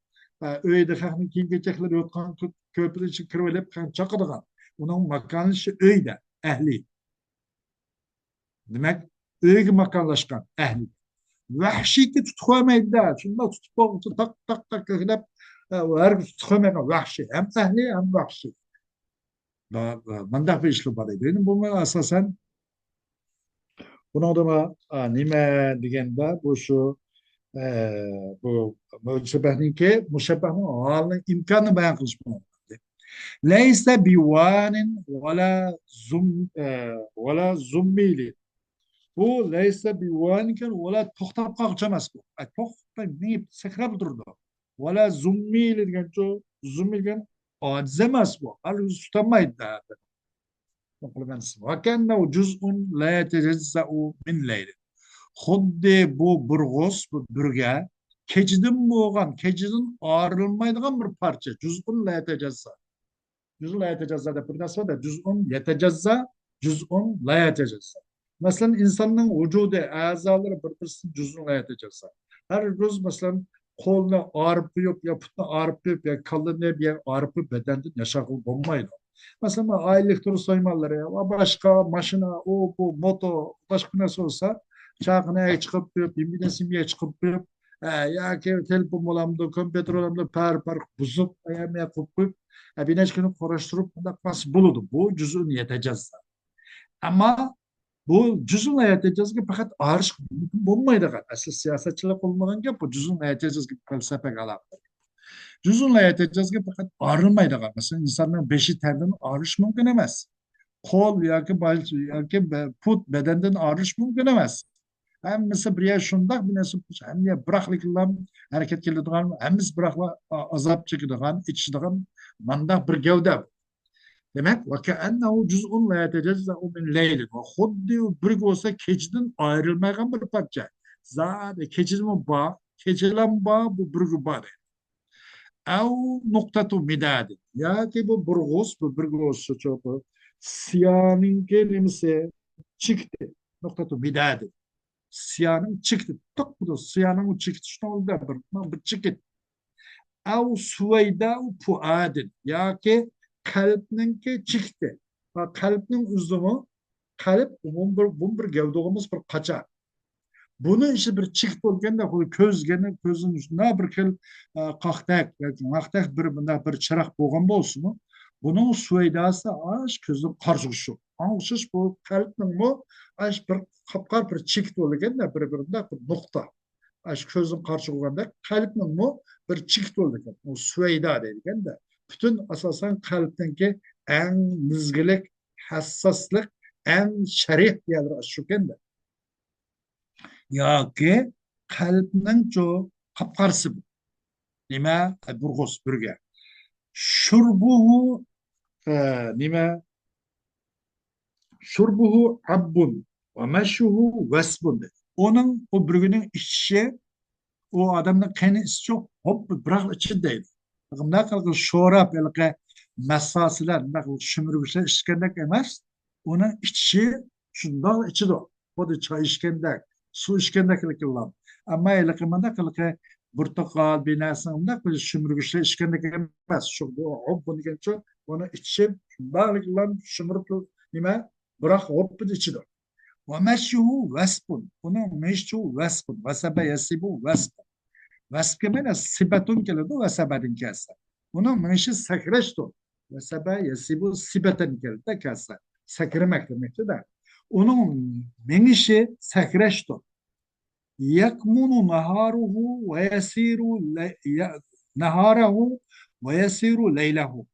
ئە، ئۆيدە خەقنىڭ كىيىم-كېچەكلىرى يوتقان كۆ-، كۆرپىدىن ئىچىگە كىرىۋېلىپ، خەقنى چاقىدىغان. ئۇنىڭ ماكانى شۇ ئۆيدە، ئەھلى. دېمەك، ئۆيگە ماكانلاشقان ئەھلى. ۋەھشىيكى تۇتۇپ قويمايدۇ-دە، شۇنداق تۇتۇپ قويغۇچە تاق، تاق، تاق كۆكلەپ، ئە، ھەرگىز تۇتۇپ قويمايدىغان ۋەھشىي. ھەم ئەھلى، ھەم ۋەھشىي. بۇ، بۇ، مۇنداق بىر ئىشلار بار ئىدى. ئەمدى بۇمۇ ئاساسەن بۇنىڭدا، ئا، نېمە دېگەندە، بۇ شۇ، ئە، بۇ مۇشەببەھنىڭكى، مۇشەببەھنىڭ ھالىنىڭ ئىمكانىنى بايان قىلىش بىلەن. لەيسە بىۋانىن ۋەلا زۇم-، ئە، ۋەلا زۇممىلى. بۇ لەيسە بىۋانىكەن ۋەلا توختاپ قالغۇچى ئەمەس بۇ. ئە، توختاپ مېڭىپ سەكرەپ تۇرىدۇ. ۋەلا زۇممىلى دېگەنچۇ، زۇممىلى دېگەن ئاجىز ئەمەس بۇ. ھەرگىز تۇتالمايدۇ. ۋەكەننەھۇ جۇزئۇن لا يەتەجەززەئۇ مىن لەيلىن. خۇددى بۇ بۇرغۇس، بۇ بۈرگە كېچىدىن بولغان، كېچىدىن ئايرىلمايدىغان بىر پارچە. جۇزئۇن لا يەتەجەززا. جۇزئۇن لا يەتەجەززا دەپ بىر نەرسە بار-دە، جۇزئۇن يەتەجەززا، جۇزئۇن لا يەتەجەززا. مەسىلەن، ئىنساننىڭ ۋۇجۇدى، ئەزالىرى بىر-بىرسىدىن جۇزئۇن لا يەتەجەززا. ھەرگىز، مەسىلەن، قولنى ئايرىپ قويۇپ، يا پۇتنى ئايرىپ قويۇپ، يا كاللىنى بىر يەرگە ئايرىپ قويۇپ، بەدەندىن ياشاغىلى بولمايدۇ. مەسىلەن، مانا ئېلېكتر سايمانلىرى ۋە باشقا ماشىنا، ئۇ، بۇ، موتور، باشقا نەرسە بولسا، چاقىنى ئەگىچ قىلىپ قويۇپ، يېمىنى سىمگە ئەگىچ قىلىپ قويۇپ، ئە، ياكى تېلېفون بولامدۇ، كومپيۇتېر بولامدۇ، پار-پار بۇزۇپ، ئەيەمەيە قىلىپ قويۇپ، ئە، بىر نەچچە كۈنى قۇراشتۇرۇپ، مۇنداق قىلسا بولىدۇ. بۇ جۇزئۇن يەتەجەززا. ئەمما بۇ جۇزئۇن لا يەتەجەززاگە پەقەت ئايرىشقا مۇمكىن بولمايدىغان، ئەسلى سىياسەتچىلەر قوللىمىغان گەپ، بۇ جۇزئۇن لا يەتەجەززاگە، پەلسەپىگە ئالاقىلىق. جۇزئۇن لا يەتەجەززاگە پەقەت ئايرىلمايدىغان. مەسىلەن، ئىنساننىڭ بېشى تەندىن ئايرىلىشى مۇمكىن ئەمەس. قول ياكى باش-، ياكى بە-، پۇت بەدەندىن ئايرىلىشى مۇمكىن ئەمەس. ھەممىسى بىر يەر شۇنداق، بىر نەرسە ھەممە يەر بىراقلىقلا ھەرىكەت قىلىدىغان، ھەممىسى بىراقلا ئا-، ئازاب چېكىدىغان، ئېچىشىدىغان مانداق بىر گەۋدە. دېمەك، ۋەكەئەننەھۇ جۇزئۇن لا يەتەجەززەئۇ مىن لەيلىن. ۋە خۇددى ئۇ بىرگە بولسا كېچىدىن ئايرىلمايدىغان بىر پارچە. زادى كېچىدىمۇ بار، كېچىلەم بار، بۇ بىرگە بار دەيدۇ. ئەۋ نۇقتەتۇ مىدادىن. ياكى بۇ بۇرغۇس، بۇ بىرگە بولسا چوقۇم سىيانىڭكى نېمىسى؟ چېكىتى. نۇقتەتۇ مىدادىن. سىيانىڭ چېكىتى. تۇق بۇ سىيانىڭ چېكىتى شۇنىڭ بىر، بىر چېكىت. ئەۋ سۇۋەيداۋ پۇئادىن، ياكى قەلبنىڭكى چېكىتى. ۋە قەلبنىڭ ئۆزىمۇ، قەلب ئومۇمىي بىر، بۇ بىر گەۋدىغىمىز بىر قاچا. بۇنىڭ ئىچىدە بىر چېكىت بولغاندا، خۇددى كۆزگىنى، كۆزنىڭ شۇنداق بىر خىل، ئە، قاقتەك ياكى ۋاقتەك بىر مۇنداق بىر چىراغ بولغان بولسىمۇ، بۇنىڭ سۇۋەيداسى ئاش كۆزنىڭ قارىچۇقى شۇ. ئاڭغا ئوخشاش بۇ قەلبنىڭمۇ ئاش بىر قاپقارا بىر چېكىت بولغاندا، بىر، بىر مۇنداق بىر نۇقتا. ئاشۇ كۆزنىڭ قارىچۇقى بولغاندەك، قەلبنىڭمۇ بىر چېكىت بولىدىكەن. ئۇ سۈۋەيدا دەيدىكەن-دە. پۈتۈن ئاساسەن قەلبنىڭكى ئەڭ مىزگىلىك، ھەسساسلىق، ئەڭ شەرىھ يەرلىرى ئاشۇكەن-دە. ياكى قەلبنىڭچۇ قاپقارىسى بۇ. نېمە؟ بۇرغۇس، بۈرگە. شۇربۇھۇ، ئە، نېمە؟ شۇربۇھۇ ئەببۇن ۋە مەشيۇھۇ ۋەسبۇن دېدى. ئۇنىڭ، ئۇ بۈرگىنىڭ ئىچىشى، ئۇ ئادەمنىڭ قېنى ئىچىشى، ھوپپا، بىراقلا ئىچىدۇ دەيدۇ. مۇنداق قىلغان شوراب، ھېلىقى مەسساسىلەر، مۇنداق شۈمۈرگۈچلەر ئىچكەندەك ئەمەس، ئۇنىڭ ئىچىشى شۇنداقلا ئىچىدۇ. خۇددى چاي ئىچكەندەك، سۇ ئىچكەندەك قىلىپ. ئەمما ھېلىقى مۇنداق ھېلىقى پورتۇقال، بىر نەرسىنى مۇنداق بىر شۈمۈرگۈچلەر ئىچكەندەك ئەمەس. شۇ، بۇ، بۇ دېگەنچۇ، ئۇنى ئىچىپ، شۇنداق قىلىپ شۈمۈرۈپ، نېمە، بىراق ھوپپىدە ئىچىدۇ. ۋە مەشيۇھۇ ۋەسبۇن. ئۇنىڭ مېڭىشىچۇ ۋەسبۇن. ۋەسەبە يەسىبۇ ۋەسبۇن. ۋەسبكە مانا سىبەتۇن كېلىدۇ، ۋەسەبەدىن كەلسە. ئۇنىڭ مېڭىشى سەكرەشتۇر. ۋەسەبە يەسىبۇ سىبەتەن كەلدى كەلسە. سەكرىمەك دېمەكتە-دە. ئۇنىڭ مېڭىشى سەكرەشتۇر. يكمن نهاره ويسير لي-، ي-، نهاره ويسير ليله.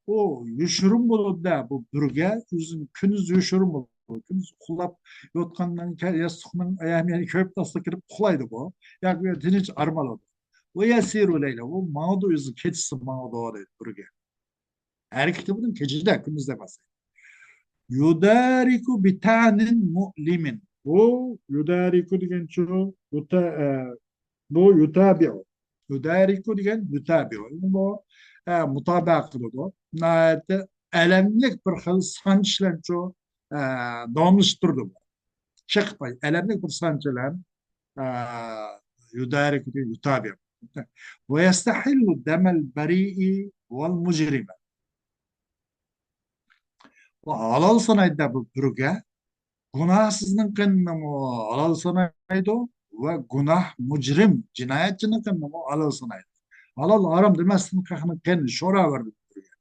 ئۇ يوشۇرۇن بولىدۇ-دە، بۇ بۈرگە ئۆزىنىڭ كۈندۈز يوشۇرۇن بولىدۇ. كۈندۈز ئۇخلاپ ياتقاندىن كېيىن ياستۇقنىڭ ئاياغىنى كۆرۈپ ئاستا كىرىپ ئۇخلايدۇ بۇ. ياكى تىنچ ئارام ئالىدۇ. ويسير ليله، ئۇ ماڭىدۇ، ئۆزى كېچىسى ماڭىدۇ دەيدۇ بۈرگە. ھەرىكىتى بۇنىڭ كېچىدە، كۈندۈزدە ئەمەس. يدارك بطعن مؤلم. بۇ يدارك دېگەنچۇ، يۇتا-، ئە، بۇ يتابع. يدارك دېگەن يتابع. بۇ، ئە، مۇتابىئە قىلىدۇ. ناھايىتى ئەلەملىك بىر خىل سانچىلارچۇ، ئە، داۋاملىشىپ تۇرىدۇ بۇ. چېقىپ، ئەلەملىك بىر سانچىلار، ئە، يدارك دېگەن يتابع. ويستحل دم البريء والمجرم. ھالال سانايدۇ بۇ بۈرگە. گۇناھسىزنىڭ قېنىنىمۇ ھالال سانايدۇ ۋە گۇناھ، مۇجرىم، جىنايەتچىنىڭ قېنىنىمۇ ھالال سانايدۇ. ھالال، ھارام دېمەستىن، خەقنىڭ قېنىنى شوراۋەردى بۇ بۈرگە.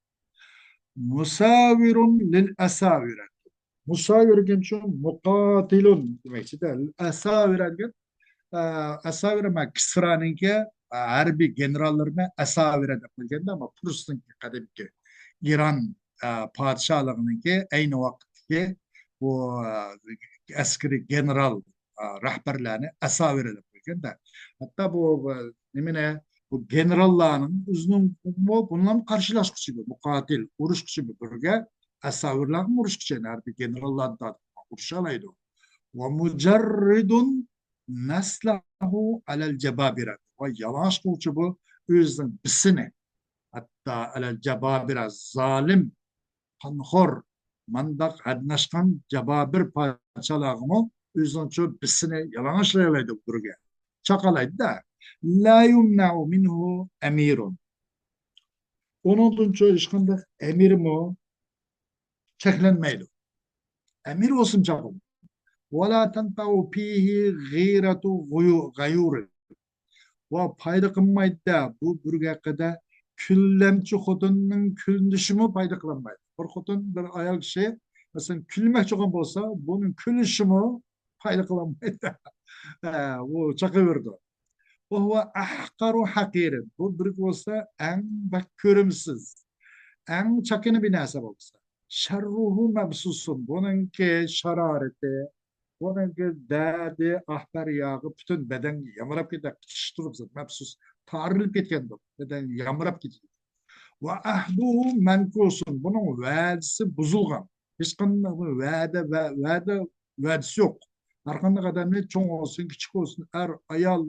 مساور للأساورة. مۇساۋىر دېگەن شۇ مۇقاتىلۇن دېمەكچىدە. ئەساۋىرە دېگەن، ئە، ئەساۋىرە مانا كىسرانىڭكى، ئە، ھەربىي گېنېراللىرىنى ئەساۋىرە دەپ قويغاندا، ئەمما پۇرسنىڭكى، قەدىمكى ئىران، ئە، پادىشاھلىقىنىڭكى ئەينى ۋاقىتتىكى بۇ، ئە، ئەسكىرىي گېنېرال، ئە، رەھبەرلەرنى ئەساۋىرە دەپ قويغاندا. ھەتتا بۇ، بۇ نېمىنى، بۇ گېنېراللارنىڭ ئۆزىنىڭ بۇ، بۇنىڭ قارشىلاشقۇچى بۇ، مۇقاتىل، ئۇرۇشقۇچى بۇ بىرگە. ئەساۋىرلارغا ئۇرۇشقۇچى، ھەربىي گېنېراللارنى تارتىپ ئۇرۇشالايدۇ. ومجرد نسله على الجبابرة. ۋە يالىڭاچ قىلغۇچى بۇ ئۆزىنىڭ بىسىنى، ھەتتا على الجبابرة، زالىم، قانخور، مانداق ھەددىن ئاشقان جابابىر پادىشاھلارغىمۇ ئۆزىنىڭچۇ بىسىنى يالىڭاچلايالايدۇ بىرگە. چاقالايدۇ-دە. لا يمنع منه أمير. ئۇنىڭدىنچۇ ھېچقانداق ئەمىرمۇ چەكلەنمەيدۇ. ئەمىر بولسۇن چاقىم. ولا تنفع فيه غيرة غيو-، غيور. ۋە پايدا قىلمايدۇ-دە، بۇ بىرگە ھەققىدە كۈنلەمچى خوتۇننىڭ كۈلۈنۈشىمۇ پايدا قىلالمايدۇ. بىر خوتۇن، بىر ئايال كىشى، مەسىلەن، كۈلمەكچى بولغان بولسا، بۇنىڭ كۈلۈشىمۇ پايدا قىلالمايدۇ. ھە، ئۇ چاقىۋېرىدۇ. وهو أحقر حقير. بۇ بىرگە بولسا ئەڭ بەك كۆرۈمسىز، ئەڭ چاكىنا بىر نەرسە بولسا. شره مبسوس. بۇنىڭكى شارارىتى، بۇنىڭكى دەردى، ئاھ پەرياغى پۈتۈن بەدەنگە يامراپ كېتىدۇ، قىچىشتۇرۇپ، مەبسۇس، تارىلىپ كەتكەندۇ، بەدەن يامراپ كېتىدۇ. وعهده منقوص، بۇنىڭ ۋەدىسى بۇزۇلغان. ھېچقانداق بىر ۋەدە، ۋە-، ۋەدە، ۋەدىسى يوق. ھەر قانداق ئادەمنى، چوڭ بولسۇن، كىچىك بولسۇن، ئەر، ئايال،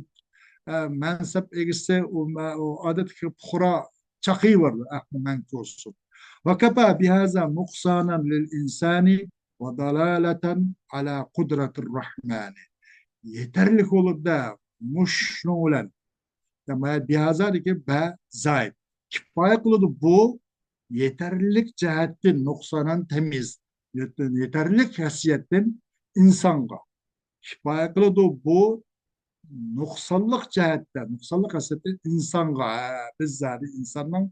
ئە، مەنسەپ ئىگىسى، ئۇ مە-، ئۇ ئادەتتىكى پۇقرا چاقىۋېرىدۇ، عهده منقوص. وكفى بهذا نقصانا للإنسان ودلالة على قدرة الرحمن. يېتەرلىك بولىدۇ-دە، مۇشۇنىڭ بىلەن. يا، ما بىھازادىكى بە زايد. كىپايە قىلىدۇ بۇ يېتەرلىك جەھەتتىن نۇقسانان تەميىز. يېتەرلىك خاسىيەتتىن ئىنسانغا. كىپايە قىلىدۇ بۇ نۇقسانلىق جەھەتتە، نۇقسانلىق خاسىيەتتىن ئىنسانغا. ھە، بىز زادى ئىنساننىڭ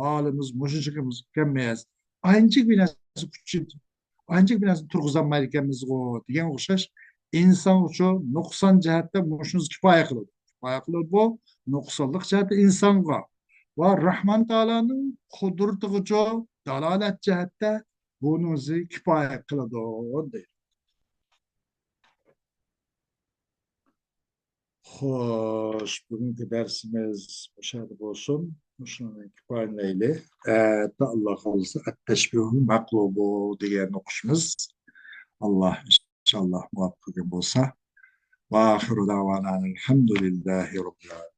ھالىمىز مۇشۇنچىلىك ئىكەنمىز. ئانچە بىر نەرسە كۈچى ئانچە بىر نەرسىنى تۇرغۇزالمايدىكەنمىزغۇ دېگەنگە ئوخشاش، ئىنسانغىچۇ نۇقسان جەھەتتە مۇشۇنىڭىز كىپايە قىلىدۇ. كىپايە قىلىدۇ بۇ نۇقسانلىق جەھەتتە ئىنسانغا ۋە راھمان تائالانىڭ قۇدرىتىغىچۇ دالالەت جەھەتتە بۇنىڭزى كىپايە قىلىدۇ دەيدۇ. خوش، بۈگۈنكى دەرسىمىز مۇشۇ يەردە بولسۇن. مۇشۇنى كۇپايىلەيلى. ئەتە ئاللا خالىسا، التشبيه المقلوب دېگەن ئوقۇشىمىز. ئاللا ئىنشاللا مۇۋەپپەق قىلغان بولسا. وآخر دعوانا أن الحمد لله رب العالمين.